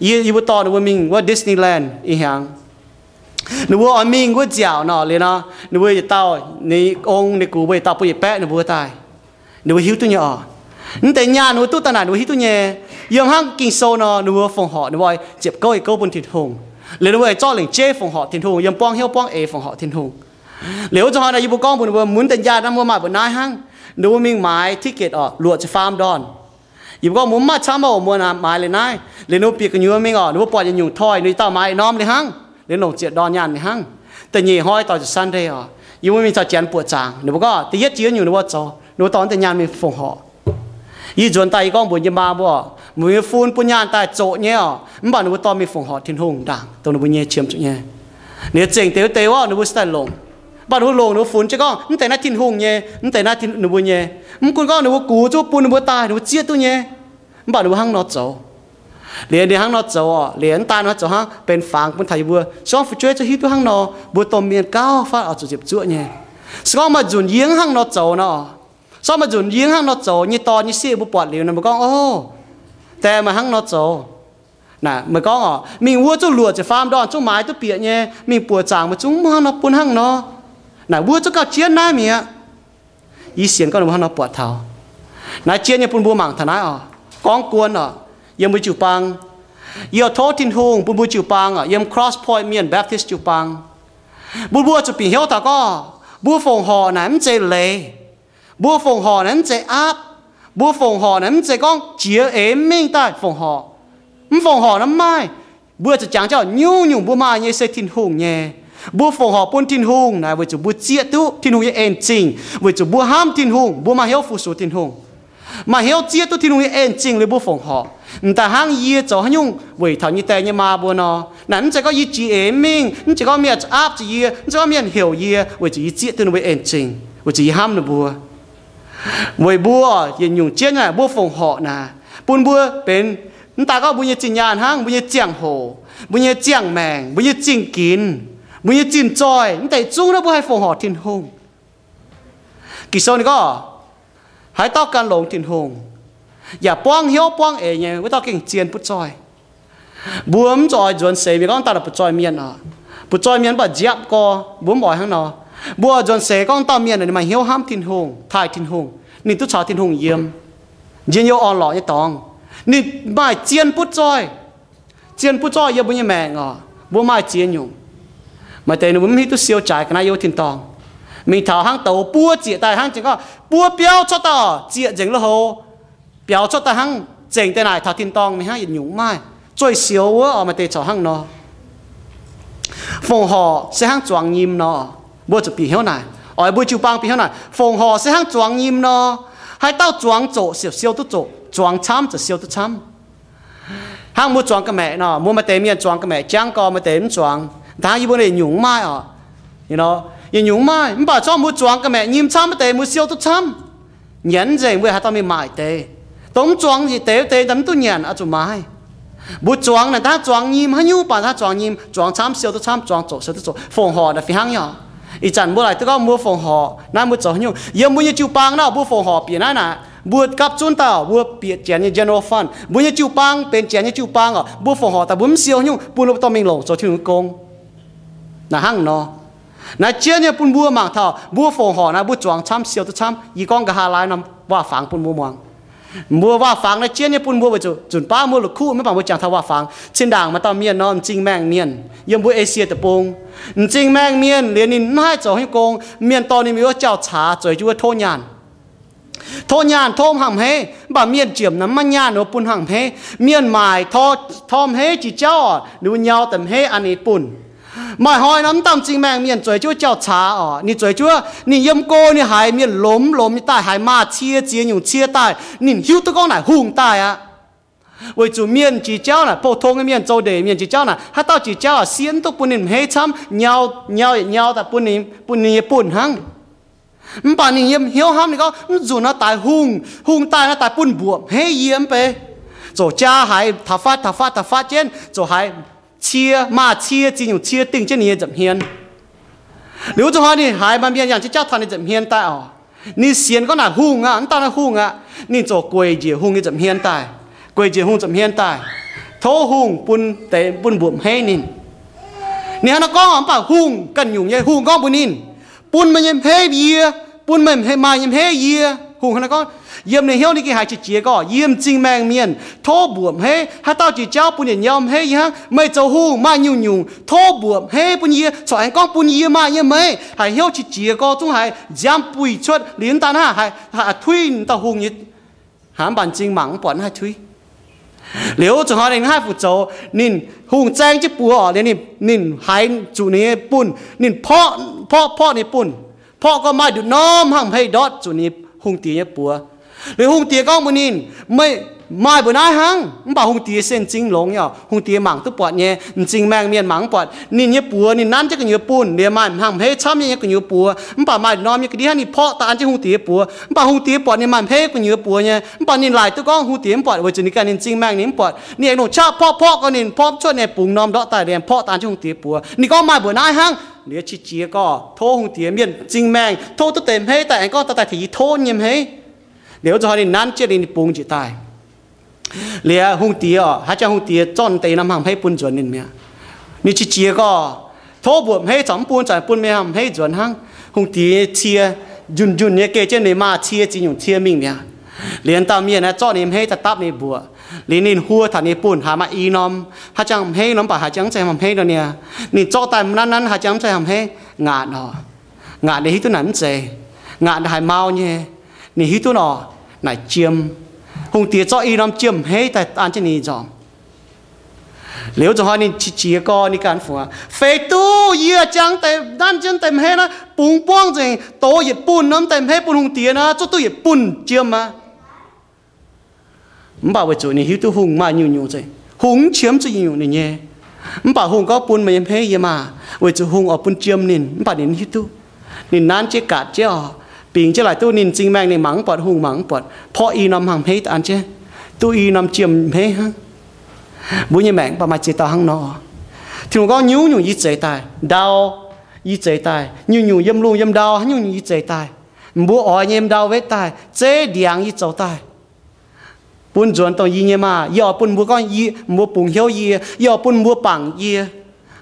Yie, yie mbuo dorh ninh mbuo mingh wuov Disneyland ih hnyangx. Ninh mbuo oix mingh wuov nziaauc nor liuz nor, ninh mbuo yietc dauh, ninh ong ninh gux mbuo yietc dauh bun yietc baeqv ninh mbuo daaih. Ninh mbuo hiuv duqv nyei oc. Mv deix nyaanh ninh mbuo duqv daaih naaic ninh mbuo hiuv duqv nyei. Yiem hnangv Ging-Sou nor, ninh mbuo fongc horc ninh mbuo oix ziepc gouv yietc gouv bun Tin-Hungh. Liuz ninh mbuo zorqv lengc jeiv fongc horc Tin-Hungh, yiem buangv hnyouv buangv eix fongc horc Tin-Hungh. Liuz wuov zuqc hnoi naaic yie mbuo gorngv mbuox ninh mbuo, mv deix nyaanh naaiv mbuo maaih mbuo naaiv hnangv. Ninh mbuo mingh maaiz ticket oc, luoqc ziepc faam ndorn. Yie mbuo gorngv mbuo mv maaih camv oc, mbuo maaiz liuz naaiv. Liuz ninh mbuo bieqc gu'nyuoz mingh oc, ninh mbuo buatc yietc nyungc toy, ninh dauh maaiz norm liuz hnangv. Liuz longc ziepc ndorn nyaanh liuz hnangv. Da'nyeic hnoi doix zuqc Sunday oc, yie mbuo mingh caux janx buoqc zaangc. Ninh mbuo gorngv da'yietv jiex nyungc ninh mbuo zoux, ninh mbuo dorh deix nyaanh mingh fongc horc. Yie nzuonx daaih yie gorngv mbuox yie nyei maa mbuo, mbuo nyei fun bun nyaanh daaih zoqc nyei oc, mv baac ninh mbuo dorh mingh fongc horc Tin-Hungh ndaangc dongh ninh mbuo nyei qiemx zuqc nyei. Ninh zengc deix wuov deix wuov ninh mbuo se daaih longc. Mv baac ninh mbuo longc ninh mbuo funx jienv gorngv mv deix naaiv Tin-Hungh nyei, mv deix naaiv ninh mbuo nyei. Mv gunv gorngv ninh mbuo gux zuqc bun ninh mbuo daaih ninh mbuo zieqv duqv nyei. Mv baac ninh mbuo hnangv nor zoux. Liuz ninh hnangv nor zoux oc, liuz mv daan nor zoux hnangv benx fangx bun taux yie mbuo. Se gorngv fu'jueiv zuqc hiuv duqv hnangv nor, mbuo domh mienh gauh fatv oix zuqc ziepc zuoqv nyei. Se gorngv maaih nzunc yie hnangv nor zoux nor, se gorngv maaih nzunc yie hnangv nor zoux, nyei dorn nyei sieqv mbuo buatc liuz ninh mbuo gorngv, Ov, diex meih hnangv nor zoux. Naaic meih gorngv oc, mingh wuov zungv luoqc ziepc faam ndorn zungv maaiz duqv bieqc nyei, mingh buoqc zaangc meih zungv mv hnangv nor bun hnangv nor. Naaic wuov zungv gauh jienv naaiv mi'aqv. Yie sienx gorngv ninh mbuo hnangv nor buatc taux. Naaiv jienv nyei bun mbuo mangc taux naaiv oc. Gorngv guon oc, yiem mbuo jiu-baang, yie tov Tin-Hungh bun mbuo jiu-baang oc, yiem Cross Point Mienh Baptist jiu-baang. Mbuo, mbuo zuqc bieqc hnyouv taux gorngv mbuo fongc horc naaic mv zeiz leiz. Mbuo fongc horc naaic mv zeiz aapv. Mbuo fongc horc naaic mv zeiz gorngv jiex eix mv mingh daaih fongc horc. Mv fongc horc naaic mv maaih. Mbuo zuqc jangx jauv nyungc-nyungc mbuo maaih nyei se Tin-Hungh nyei. Mbuo fongc horc bun Tin-Hungh naaic weic zuqc mbuo zieqv duqv Tin-Hungh nyei en zingh, weic zuqc mbuo hnamv Tin-Hungh, mbuo maaih hnyouv fu-sux Tin-Hungh, maaih hnyouv zieqv duqv Tin-Hungh nyei en zingh liuz mbuo fongc horc. M'daaih hnangv yie zoux haaix nyungc weic taux nyei die nyei maa mbuo nor, naaic mv zeiz gorngv yie jiex eix mv mingh, mv zeiz gorngv mienh aapv zuqc yie, mv zeiz gorngv mienh heuc yie, weic zuqc yie zieqv duqv ninh mbuo en zingh, weic zuqc yie hnamv ninh mbuo. Weic mbuo yietc nyungc jienv naaic mbuo fongc horc naaic bun mbuo benx mv daaih gorngv mbuo nyei zinh nyaanh hnangv, mbuo nyei ziangh hoc, mbuo nyei ziangh maengc, mbuo nyei zingh ginx, mbuo nyei zinh zoih, mv deix zungv naaiv mbuo haih fongc horc Tin-Hungh. Ging-Sou ninh gorngv, haaix dauh gan longx Tin-Hungh yaac buangv hnyouv buangv eix nyei, wuov dauh gengh zien butv zoih. Mbuo mv zuqc oix nzuonx seix mienh gorngv daaih la'buoz zoih mienh oc. Buoz zoih mienh mv baac nziaapv gorx, mbuo mv oix hnangv nor. Mbuo oix nzuonx seix gorngv dauh mienh ninh maaih hnyouv hnamv Tin-Hungh, taaih Tin-Hungh, ninh duqv caux Tin-Hungh yiem, njien-youh orn-lorqc nyei dorngx, ninh maaih zien butv zoih. Zien butv zoih yiem mbuo nyei maengc oc, mbuo maaih ziex nyungc. Maaih deix ninh mbuo mv hiuv duqv siou jaaix ga'naaiv yiem wuov tin-dorngh. Mingh taux hnangv douz buov zieqc daaih hnangv, zinh gorngv buov biauv cuotv daaih oc, zieqc nzengc lui-houx, biaux cuotv daaih hnangv, zengc deix naaic taux tin-dorngh mingh hnangv, yietc nyungc mv maaih. Zueih sioux wuov oc, maaih deix corc hnangv nor. Fongc horc se hnangv zuangx nyim nor. Mbuo zuqc bieqc hnyouv naaic, oix mbuo jiu-baang bieqc hnyouv naaic, fongc horc se hnangv zuangx nyim nor. Haaix dauh zuangx zoqc ziouc siou duqv zoqc, zuangx camv ziouc siou duqv camv. Hnangv mbuo zuangx ga'maeqc nor, mbuo maaih deix mienh zuangx ga'maeqc jangv gorx, maaih deix mv zuangx. Hnangv yie mbuo yietc nyungc mv maaih oc. Yietc nyungc mv maaih, mv baac zorqv mbuo zuangx ga'maeqc nyim camv, maaih deix mbuo siou duqv camv. Nyanc nzengc, mbuo haaix dauh mingh maaic deix. Dongh mv zuangx yietc deix wuov deix mv duqv nyanc, oix zuqc maaiz. Mbuo zuangx naaic daaih zuangx nyim, haaix nyungc baac daaih zuangx nyim, zuangx camv siou duqv camv, zuangx zoqc siou duqv zoqc, fongc horc naaic fih hnangv nyei oc. Ih zanc mbuo laaic duqv gorngv mbuo fongc horc naaiv mbuo zoux haaix nyungc. Yiem mbuo nyei jiu-baang naaiv mbuo fongc horc bieqc naaiv naaic, mbuo gapv zunv dauh mbuo bieqc Janx nyei general fund. Mbuo nyei jiu-baang benx Janx nyei jiu-baang oc, mbuo fongc horc daaih mbuo mv siou haaix nyungc bun mbuo dorh mingh longc zoux Tin-Hungh nyei gong. Naaic hnangv nor. Naaiv jienv nyei bun mbuo mangc taux mbuo fongc horc naaiv mbuo zuangx camv siou duqv camv. Yie gorngv nqa'haav laai norm waac-fangx bun mbuo muangx. Mbuo waac-fangx naaiv jienv nyei bun mbuo weic zuqc zunc baav mbuo la'kuqv, mv baac mbuo jangx taux waac-fangx. Cin-ndaangc maaih dauh mienh nor, m'zing maengh mienh yiem mbuo Esie Deic-Bung. M'zing maengh mienh liuz ninh mv haih zoux haaix nyungc gong, mienh dorh ninh mingh wuov jauv-caax zueiz jienv wuov tov nyaanh. Tov nyaanh tov hnangv hmeiv, mv baac mienh jiemc naaic mv maaih nyaanh bun hnangv hmeiv. Mienh maaic tor, tor hmeiv jiex jauv oc, ninh mbuo nyau daaih hmeiv an ninh bunh. Maaih hnoi nor, mv dauh m'zing maengh mienh zueiz jienv wuov jauv-caax oc, ninh zueiz jienv wuov, ninh yiem go ninh haiz mienh lomz lomz nyei daaih, haiz maaz cie ziex nyungc cie daaih, ninh hiuv duqv gorngv naaic hungh daaih aqv. Weic zuqc mienh jiex jauv naaic, pou-tong nyei mienh, zoux ndeic mienh jiex jauv naaic, haaix dauh jiex jauv aqv, sie mv duqv bun ninh hmeiv camv, nyau, nyau yietc nyau daaih bun ninh, bun ninh nyei bunh hnangv. Mv baac ninh yiem hnyouv hnamv, ninh gorngv, mv nzunc nor daaih hungh, hungh daaih nor daaih bunh mbuoqc hmeiv yie mv bei. Zoux jaa haiz taux fatv taux fatv taux fatv jienv, zoux haiz cie, maaz cie ziex nyungc cie dingh jienv ninh nyei nza'hmien. Liuz wuov zanc hnoi ninh haiz maaih mienh yangh jienv jauv taux ninh nza'hmien daaih oc. Ninh sienx gorngv naaic hungh aqv, mv dauh naaiv hungh aqv. Ninh ziouc gueic njiec hungh nyei nza'hmien daaih, gueic njiec hungh nza'hmien daaih, tov hungh bun deix, bun mbuoqc hmeiv ninh. Ninh hnangv naaiv gorngv, mv baac hungh ganh nyungc nyei, hungh gorngv mbuox ninh, bun meih nyei hmeiv yie, bun meih maaih nyei hmeiv yie. Hungh hnangv naaiv gorngv. Yiem ninh hnyouv ninh gengh haiz qiex jiez gorngv, yie m'zing maengh mienh, tov mbuoqc hmeiv. Haaix dauh jiex jauv bun yietc nyau hmeiv yie hnangv. Meih zoux hungh maaih nyungc-nyungc, tov mbuoqc hmeiv bun yie, corc aengx gorngv bun yie maaih nyei hmeiv. Haiz hnyouv qiex jiez gorngv, zungv haiz nziaamv buih cuotv liuz, mv daan hnangv haiz, haiz tuiv dauh hungh nyei. Hnangv mv baac m'zing mangc mv buatc, mv haih tuiv. Liuz zuqc hnoi ninh haih fu-zoux, ninh hungh zaeng jienv buoz oc, liuz ninh, ninh haiz zuqc ninh nyei bunh, ninh porv, porv, porv ninh bunh, porv gorngv maaih nduqc norm hnangv hmeiv ndortv zuqc ninh hungh diex nyei buoz. Liuz hungh diex gorngv mbuox ninh, meih maaih mbuo naaiv hnangv. Mv baac hungh diex se m'zing longx nyei oc, hungh diex mangc duqv buatc nyei, m'zing maengh mienh mangc mv buatc. Ninh nyei buoz ninh nanv jienv gu'nyuoz bunh, liuz maaih hnangv hmeiv camv nyei nyei gu'nyuoz buoz. Mv baac maaih norm nyei ga'ndiev hnangv ninh porv daaih an jienv hungh diex nyei buoz. Mv baac hungh diex buatc ninh maaih hmeiv gu'nyuoz buoz nyei, mv baac ninh laaic duqv gorngv hungh diex mv buatc, weic zuqc ninh ganh ninh m'zing maengh ninh mv buatc. Ninh aengx longc qaqv porv porv gorngv ninh porv cuotv ninh bungx norm ndortv daaih, liuz porv daaih an jienv hungh diex buoz. Ninh gorngv maaih mbuo naaiv hnangv. Liuz qiex jiez gorngv tov hungh diex, mienh m'zing maengh tov duqv deix hmeiv daaih, aengx gorngv daaih daaih tengx yie tov nyei hmeiv. Liuz zuqc hnoi ninh nanv jienv liuz ninh bungx njiec daaih. Liuz hungh diex oc, haaix jangx hungh diex zorqv deix norm hnangv hmeiv bun nzuonx ninh mi'aqv. Ninh qiex jiez gorngv, tov mbuoqc hmeiv corc mv bun, corc bun meih hnangv hmeiv nzuonx hnangv. Hungh diex cie, njunh njunh nyei geh jienv ninh maaz cie ziex nyungc cie mingh mi'aqv. Liemh dauh mienh aeqv, zorqv ninh nyei hmeiv daaih dapv ninh nyei mbuoqc. Liuz ninh huo taux ninh nyei bunh, haaix maaih i norm, haaix jangv hmeiv norm, mv baac haaix jangv mv zeiz hmeiv nor niaa. Ninh zorqv daaih nanv nanv, haaix jangv mv zeiz hmeiv, ngaatc oc. Ngaatc ninh hiuv duqv naaic mv zeiz, ngaatc naaic haiz mau nyei. Ninh hiuv duqv nor, naaic jiem. Hungh diex zorqv i norm jiem hmeiv daaih an jienv ninh nzormc. Liuz zuqc hnoi ninh qiex jiez gorx, ninh ganh fungx, Feix duqv yie jangv deix nanv jienv deix hmeiv naaiv bungx buangv nzengc, dox yietc bunh norm deix hmeiv bun hungh diex naaic, zuqc duqv yietc bunh jiem aqv. Mv baac weic zuqc ninh hiuv duqv hungh maaih nyungc-nyungc, hungh mv qiemx zuqc nyungc-nyungc ninh nyei. Mv baac hungh gorngv, Bun meih nyei hmeiv yie maah! Weic zuqc hungh oix bun jiem ninh, mv baac ninh hiuv duqv. Ninh nanv jienv gaatc jienv oc, bingx jienv laaic duqv ninh m'zing maengh ninh mangc mv buatc, hungh mangc mv buatc, porv i norm hmangx hmeiv daaih an jienv, duqv i norm jiem hmeiv hnangv. Mbuo nyei maengc mv baac maaih ziex dauh hnangv nor. Tin-Hungh gorngv, Nyungc-nyungc yie zeix daaih, ndau yie zeix daaih, nyungc-nyungc yiem lungh yiem ndau haaix nyungc-nyungc yie zeix daaih. Mbuo oix nyei ndau wetv daaih, zeiv ndiangx yie zoux daaih, bun nzuonx dongh yie nyei maah! Yie oix bun mbuo gorngv, yie, mbuo bungx hnyouv yie, yie oix bun mbuo bangc yie.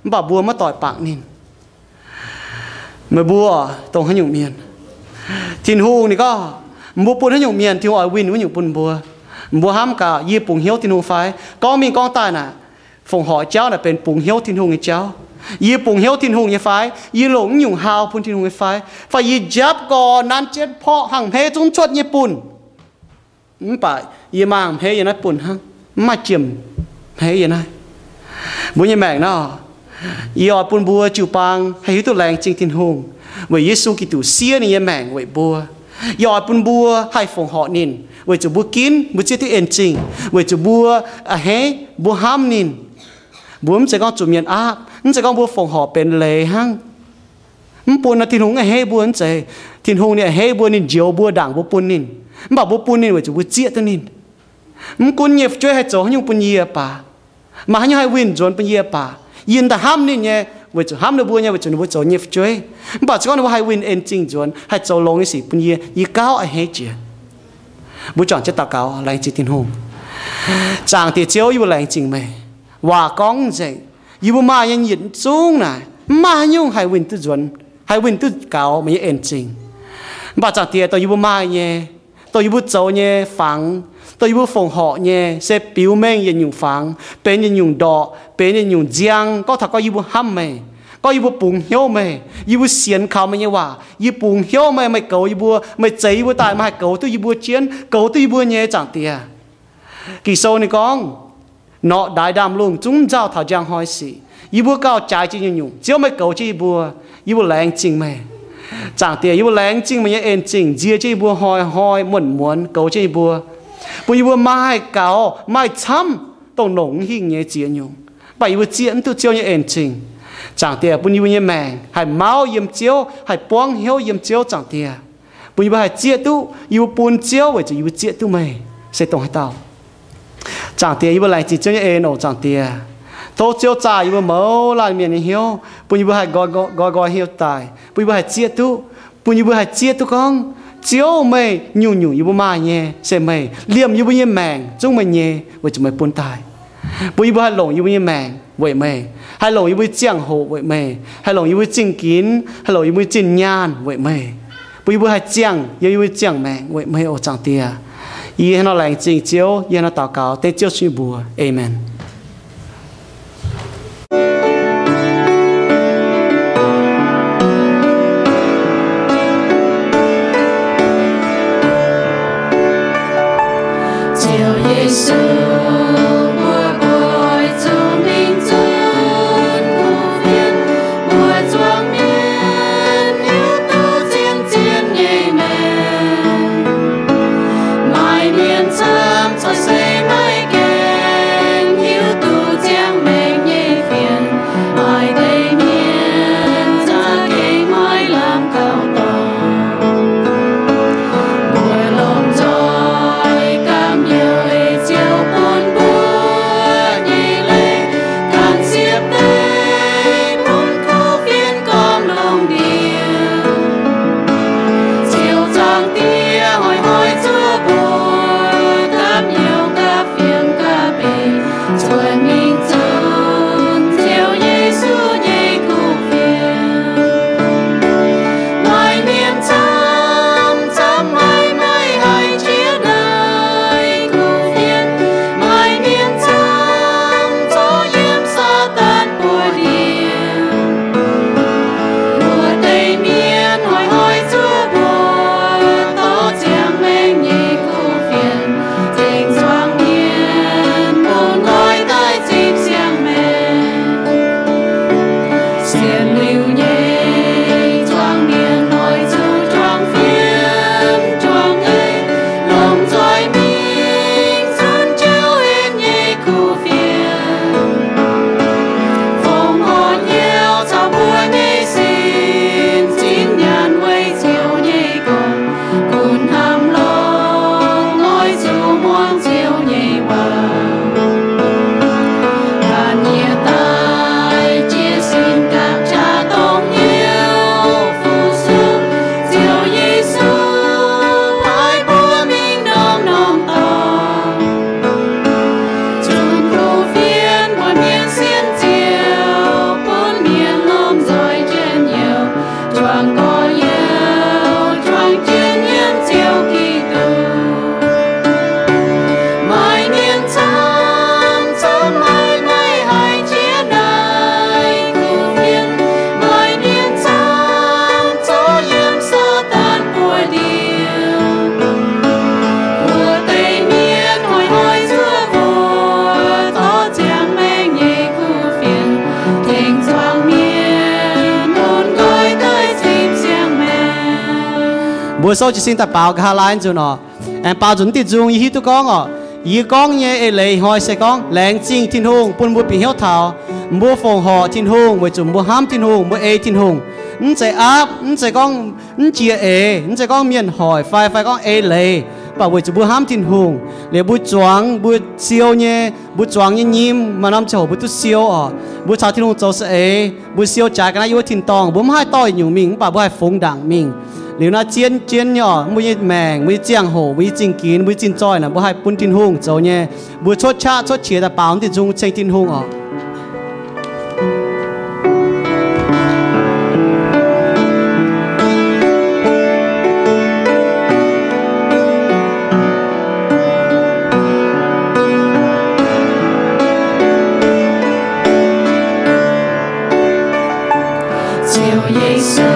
Mv baac mbuo maiv doic bangc ninh. Meih mbuo dongh haaix nyungc mienh? Tin-Hungh ninh gorngv, mbuo bun haaix nyungc mienh, Tin-Hungh oix winh wuov nyungc bun mbuo. Mbuo hnamv gaax, yie bungx hnyouv Tin-Hungh fai? Gorngv mingh gorngv daaih naaic, fongc horc jauv naaic benx bungx hnyouv Tin-Hungh nyei jauv. Yie bungx hnyouv Tin-Hungh nyei fai? Yie longc naaiv nyungc hlaau bun Tin-Hungh nyei fai? Fai yie njapv gorx nanv jienv porv hangh hmeiv zungv cuotv nyei bunh? Mv baac yie maaih hmeiv yiem naaiv bunh hnangv, mv maaih jiem hmeiv yiem naaiv. Mbuo nyei maengc nor, yie oix bun mbuo jiu-baang haih hiuv duqv laengz zingh Tin-Hungh, weic Yesu Giduc siev ninh nyei maengc weic mbuo. Yie oix bun mbuo haih fongc horc ninh, weic zuqc mbuo ginv mbuo zieqv duqv en zingh, weic zuqc mbuo a'hneiv mbuo hnamv ninh. Mbuo mv zeiz gorngv zuqc mienh aapv, mv zeiz gorngv mbuo fongc horc benx leiz hnangv. Mv bun nor Tin-Hungh mv a'hneiv mbuo mv zeiz. Tin-Hungh ninh a'hneiv mbuo, ninh njoux mbuo ndaangc mbuo bun ninh. Mv baac mbuo bun ninh weic zuqc mbuo zieqv duqv ninh. Mv gunv nyei fu'jueiv haih zoux haaix nyungc bun yie baac, maaih haaix nyungc haih winh nzuonx bun yie baac, yie daaih hnamv ninh nyei, weic zuqc hnamv ninh mbuo nyei, weic zuqc ninh mbuo zoux nyei fu'jueiv. Mv baac se gorngv ninh mbuo haih winh en zingh nzuonx, haih zoux longx nyei sic bun yie, yie gauh a'hneiv jiex. Mbuo juangc jienv daux gaux, laengz zingh Tin-Hungh. Zaangc Diex Ziouv, yie mbuo laengz zingh meih. Waac gorngv nzengc, yie mbuo maaih nyei yietc zungv naaic mv maaih haaix nyungc haih winh duqv nzuonx, haih winh duqv gaux meih nyei en zingh. Mv baac Zaangc Diex, dongh yie mbuo maaih nyei, dongh yie mbuo zoux nyei fangx, dongh yie mbuo fongc horc nyei, se biux mengh yietc nyungc fangx, benx yietc nyungc ndorqc, benx yietc nyungc nziang, gorngv taux gorngv yie mbuo hnamv meih, gorngv yie mbuo bungx hnyouv meih, yie mbuo sienx kaux meih nyei waac, yie bungx hnyouv meih, meih goux yie mbuo, meih zeix yie mbuo daaih, meih haih goux duqv yie mbuo jienv, goux duqv yie mbuo nyei Zaangc Diex. Ging-Sou ninh gorngv, norqc ndaaix ndaamv lungh zungv nzauh taux njang hnoi sic. Yie mbuo gauh jaaix jiex nyungc-nyungc, Ziouv meih goux jienv yie mbuo. Yie mbuo laengz zingh meih. Zaangc Diex, yie mbuo laengz zingh meih nyei en zingh nziex jienv yie mbuo hnoi-hnoi muonc-muonz goux jienv yie mbuo, bun yie mbuo maaih gaux maaih camv dongh longc mv hingh nyei ziex nyungc. Mv baac yie mbuo zieqv mv duqv Ziouv nyei en zingh. Zaangc Diex, bun yie mbuo nyei maengc haih mauv yiem Ziouv, haih buangv hnyouv yiem Ziouv, Zaangc Diex. Bun yie mbuo haih zieqv duqv yie mbuo bun Ziouv weic zuqc yie mbuo zieqv duqv meih se dongh haaix dauh. Zaangc Diex, yie mbuo laengz zingh Ziouv nyei en oc, Zaangc Diex. Tov Ziouv zaah yie mbuo mouz laanh mienh nyei hnyouv, bun yie mbuo haih nqoi nqoi hnyouv daaih, bun yie mbuo haih zieqv duqv, bun yie mbuo haih zieqv duqv gorngv, Ziouv meih nyungc-nyungc yie mbuo maaih nyei se meih. Liemh yie mbuo nyei maengc zungv meih nyei weic zuqc meih bun daaih. Bun yie mbuo haih longc yie mbuo nyei maengc weic meih, haih longc yie mbuo nyei ziangh hoc weic meih, haih longc yie mbuo nyei zingh ginx, haih longc yie mbuo nyei zinh nyaanh weic meih. Bun yie mbuo haih ziangh yiem yie mbuo nyei ziangh maengc weic meih oc, Zaangc Diex. Yie hnangv nor laengz zingh Ziouv, yie hnangv nor daux gaux dengv Ziouv nyei mbuox. Aamen. Sou jiez sin daaih baaux nqa'haav laai nzunc oc. Aengx baaux nzunc mv diuh nzung yie hiuv duqv gorngv oc, yie gorngv nyei eix leiz hnoi se gorngv laengz zingh Tin-Hungh bun mbuo bieqc hnyouv taux, mbuo fongc horc Tin-Hungh weic zuqc mbuo hnamv Tin-Hungh, mbuo ei Tin-Hungh. Mv zeiz aapv, mv zeiz gorngv mv jiex eix, mv zeiz gorngv mienh hoic fai, fai gorngv eix leiz, mv baac weic zuqc mbuo hnamv Tin-Hungh. Liuz mbuo zuangx, mbuo siou nyei, mbuo zuangx nyei nyim maaih norm ziangh hoc mbuo duqv siou oc. Mbuo caux Tin-Hungh zoux saeng-eix, mbuo siou jaaix ga'naaiv yiem wuov tin-dorngh, mbuo mv haih dorh yietc nyungc mingh, mv baac mbuo haih fungx ndaangc mingh. Liuz naaiv zien, zien nyei oc, mbuo nyei maengc, mbuo nyei ziangh hoc, mbuo nyei zingh ginx, mbuo nyei zinh zoih naaic mbuo haih bun Tin-Hungh zoux nyei. Mbuo cuotv qaqv cuotv qiex daaih baaux diuh nzung ceng Tin-Hungh oc. Ziouv Yesu,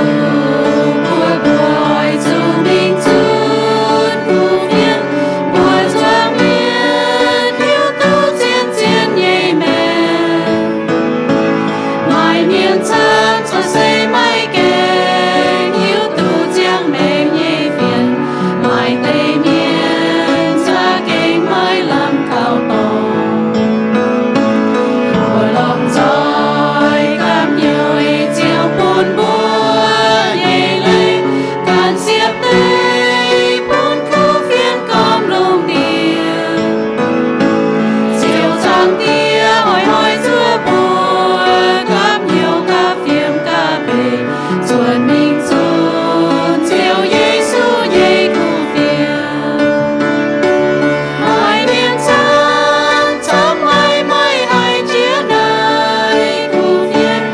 mbuo buatc zuqc mingh zunc kuv fienx, mbuo zuangx mienh hiuv duqv zien zien nyei maengc. Maaih mienh camv cuotv seix maiv gaengh hiuv duqv ziangh maengc nyei fienx. Maaih deix mienh za'gengh maiv lamh kaux dorngx. Mbuo lomh nzoih gapv hnyouv ei Ziouv bun mbuo nyei leiz ganh siepv deix bun kuv fienx gormx lungh ndiev. Ziouv Zaangc Diex, hnoi-hnoi zuov mbuo gapv hnyouv gapv fiem gapv mbeix, zuotc mingh zunc Ziouv Yesu nyei kuv fienx. Maaih mienh camv, camv maiv maaih haih jiex naaiv kuv fienx.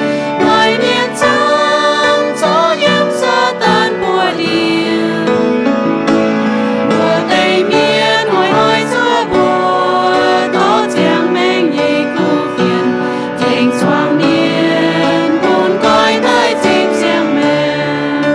Maaih mienh camv, zorqv yiem Saadaan buoz-ndiev. Mbuo deix mienh hnoi-hnoi zuov mbuo dorh ziangh maengc nyei kuv fienx, tengx zuangx mienh bun goiv daaih zipv ziangh maengc.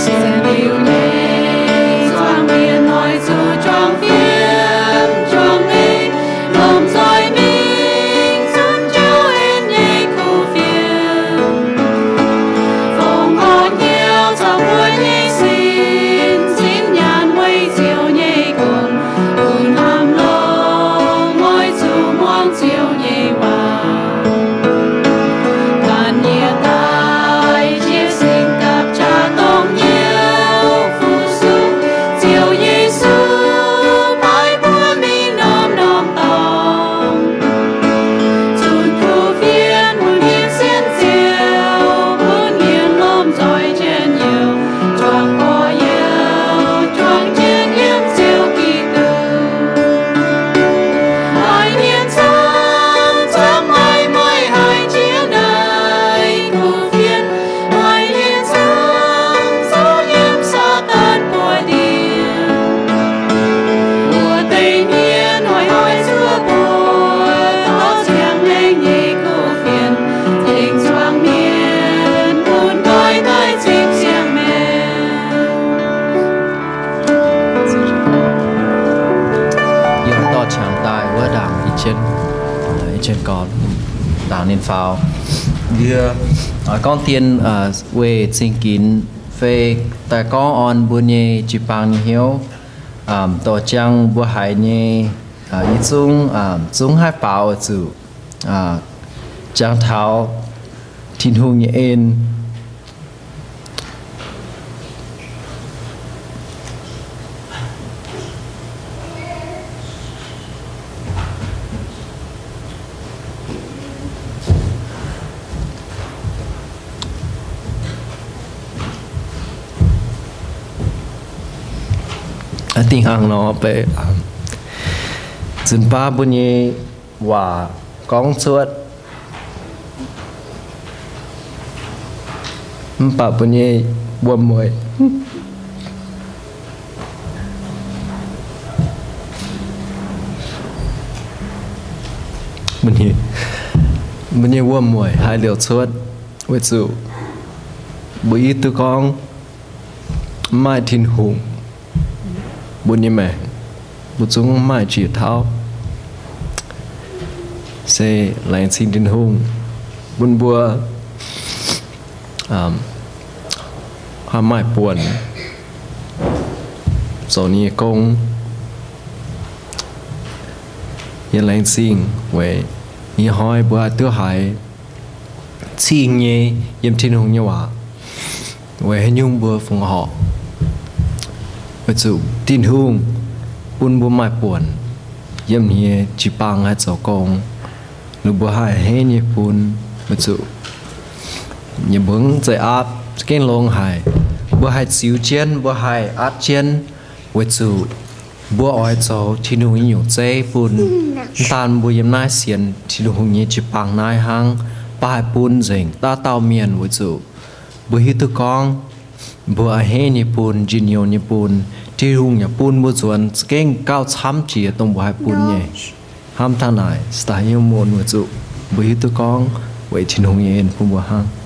Sienx liuz nyei zuangx mienh hnoi zuqc juangc fiem juangc eix, lomh nzoih mingh zunv Ziouv en nyei kuv fienx. Fongc horc hnyouv caux mbuo nyei sin, sin nyaanh weic Ziouv nyei gong, bun hnamv longx oix zuqc muangx Ziouv nyei waac. Ganh yie daaih jiex singx gapv jaax dongh Ziouv fu-sux, Ziouv Yesu paaiv mbuo mingh norm-norm dorngx. Zunc kuv fienx bun mienh sienx Ziouv, bun mienh lomh nzoih njien-youh, juangc gorx-youz, juangc jienv yiem Ziouv Giduc. Maaih mienh camv, camv maiv maaih haih jiex naaiv kuv fienx. Maaih mienh camv, zorqv yiem Saadaan buoz-ndiev. Mbuo deix mienh hnoi-hnoi zuov mbuo dorh ziangh maengc nyei kuv fienx, tengx zuangx mienh bun goiv daaih zipv ziangh maengc. Yie dorh qangx daaih wuov ndaangc, i qien, i qien gorn ndaangc ninh faaux. Yie gorngv dien weih zingh ginx fei daaih gorngv orn mbuo nyei jiu-baang nyei hnyouv, dorh jangx mbuo haiz nyei yietc zungv, zungv haih faaux zuqc jangx taux Tin-Hungh nyei en. Dingh hnangv nor, nzunc baav mbuo nyei waac gorngv cuotv, mv baac mbuo nyei wuom-mueic, mbuo nyei wuom-mueic haih liouc cuotv, weic zuqc mbuo hiuv duqv gorngv mv maaih Tin-Hungh, mbuo nyei maengc mbuo zungv maaih jiex tauv. Se laengz zingh Tin-Hungh bun mbuo haih maaih buonc zoux ninh nyei gong. Yiem laengz zingh weic ih hnoi mbuo haih duqv haiz cing nyei yiem Tin-Hungh nyei waac, weic haaix nyungc mbuo fungx horc. Weic zuqc Tin-Hungh bun mbuo maaih buonc yiem nyei jiu-baang haih zoux gong. Liuz mbuo haih henv nyei bun, weic zuqc yie mbuo mv zeiz aapv, za'gengh longx haic. Mbuo haih ziux jienv, mbuo haih aapv jienv, weic zuqc mbuo oix zoux Tin-Hungh nyei nyungc zeiv bun mv daan mbuo yiem naaiv sienx Tin-Hungh nyei jiu-baang naaiv hnangv, mv baac haih bun nzengc dauh dauh mienh, weic zuqc mbuo hiuv duqv gorngv mbuo a'hneiv nyei bun, njien-youh nyei bun, Tin-Hungh yaac bun mbuo nzuonx za'gengh gauh camv jiex dongh mbuo haih bun nyei. Hnamv taux naaic, se daaih hnyouv mun weic zuqc mbuo hiuv duqv gorngv weic Tin-Hungh nyei en bun mbuo hnangv.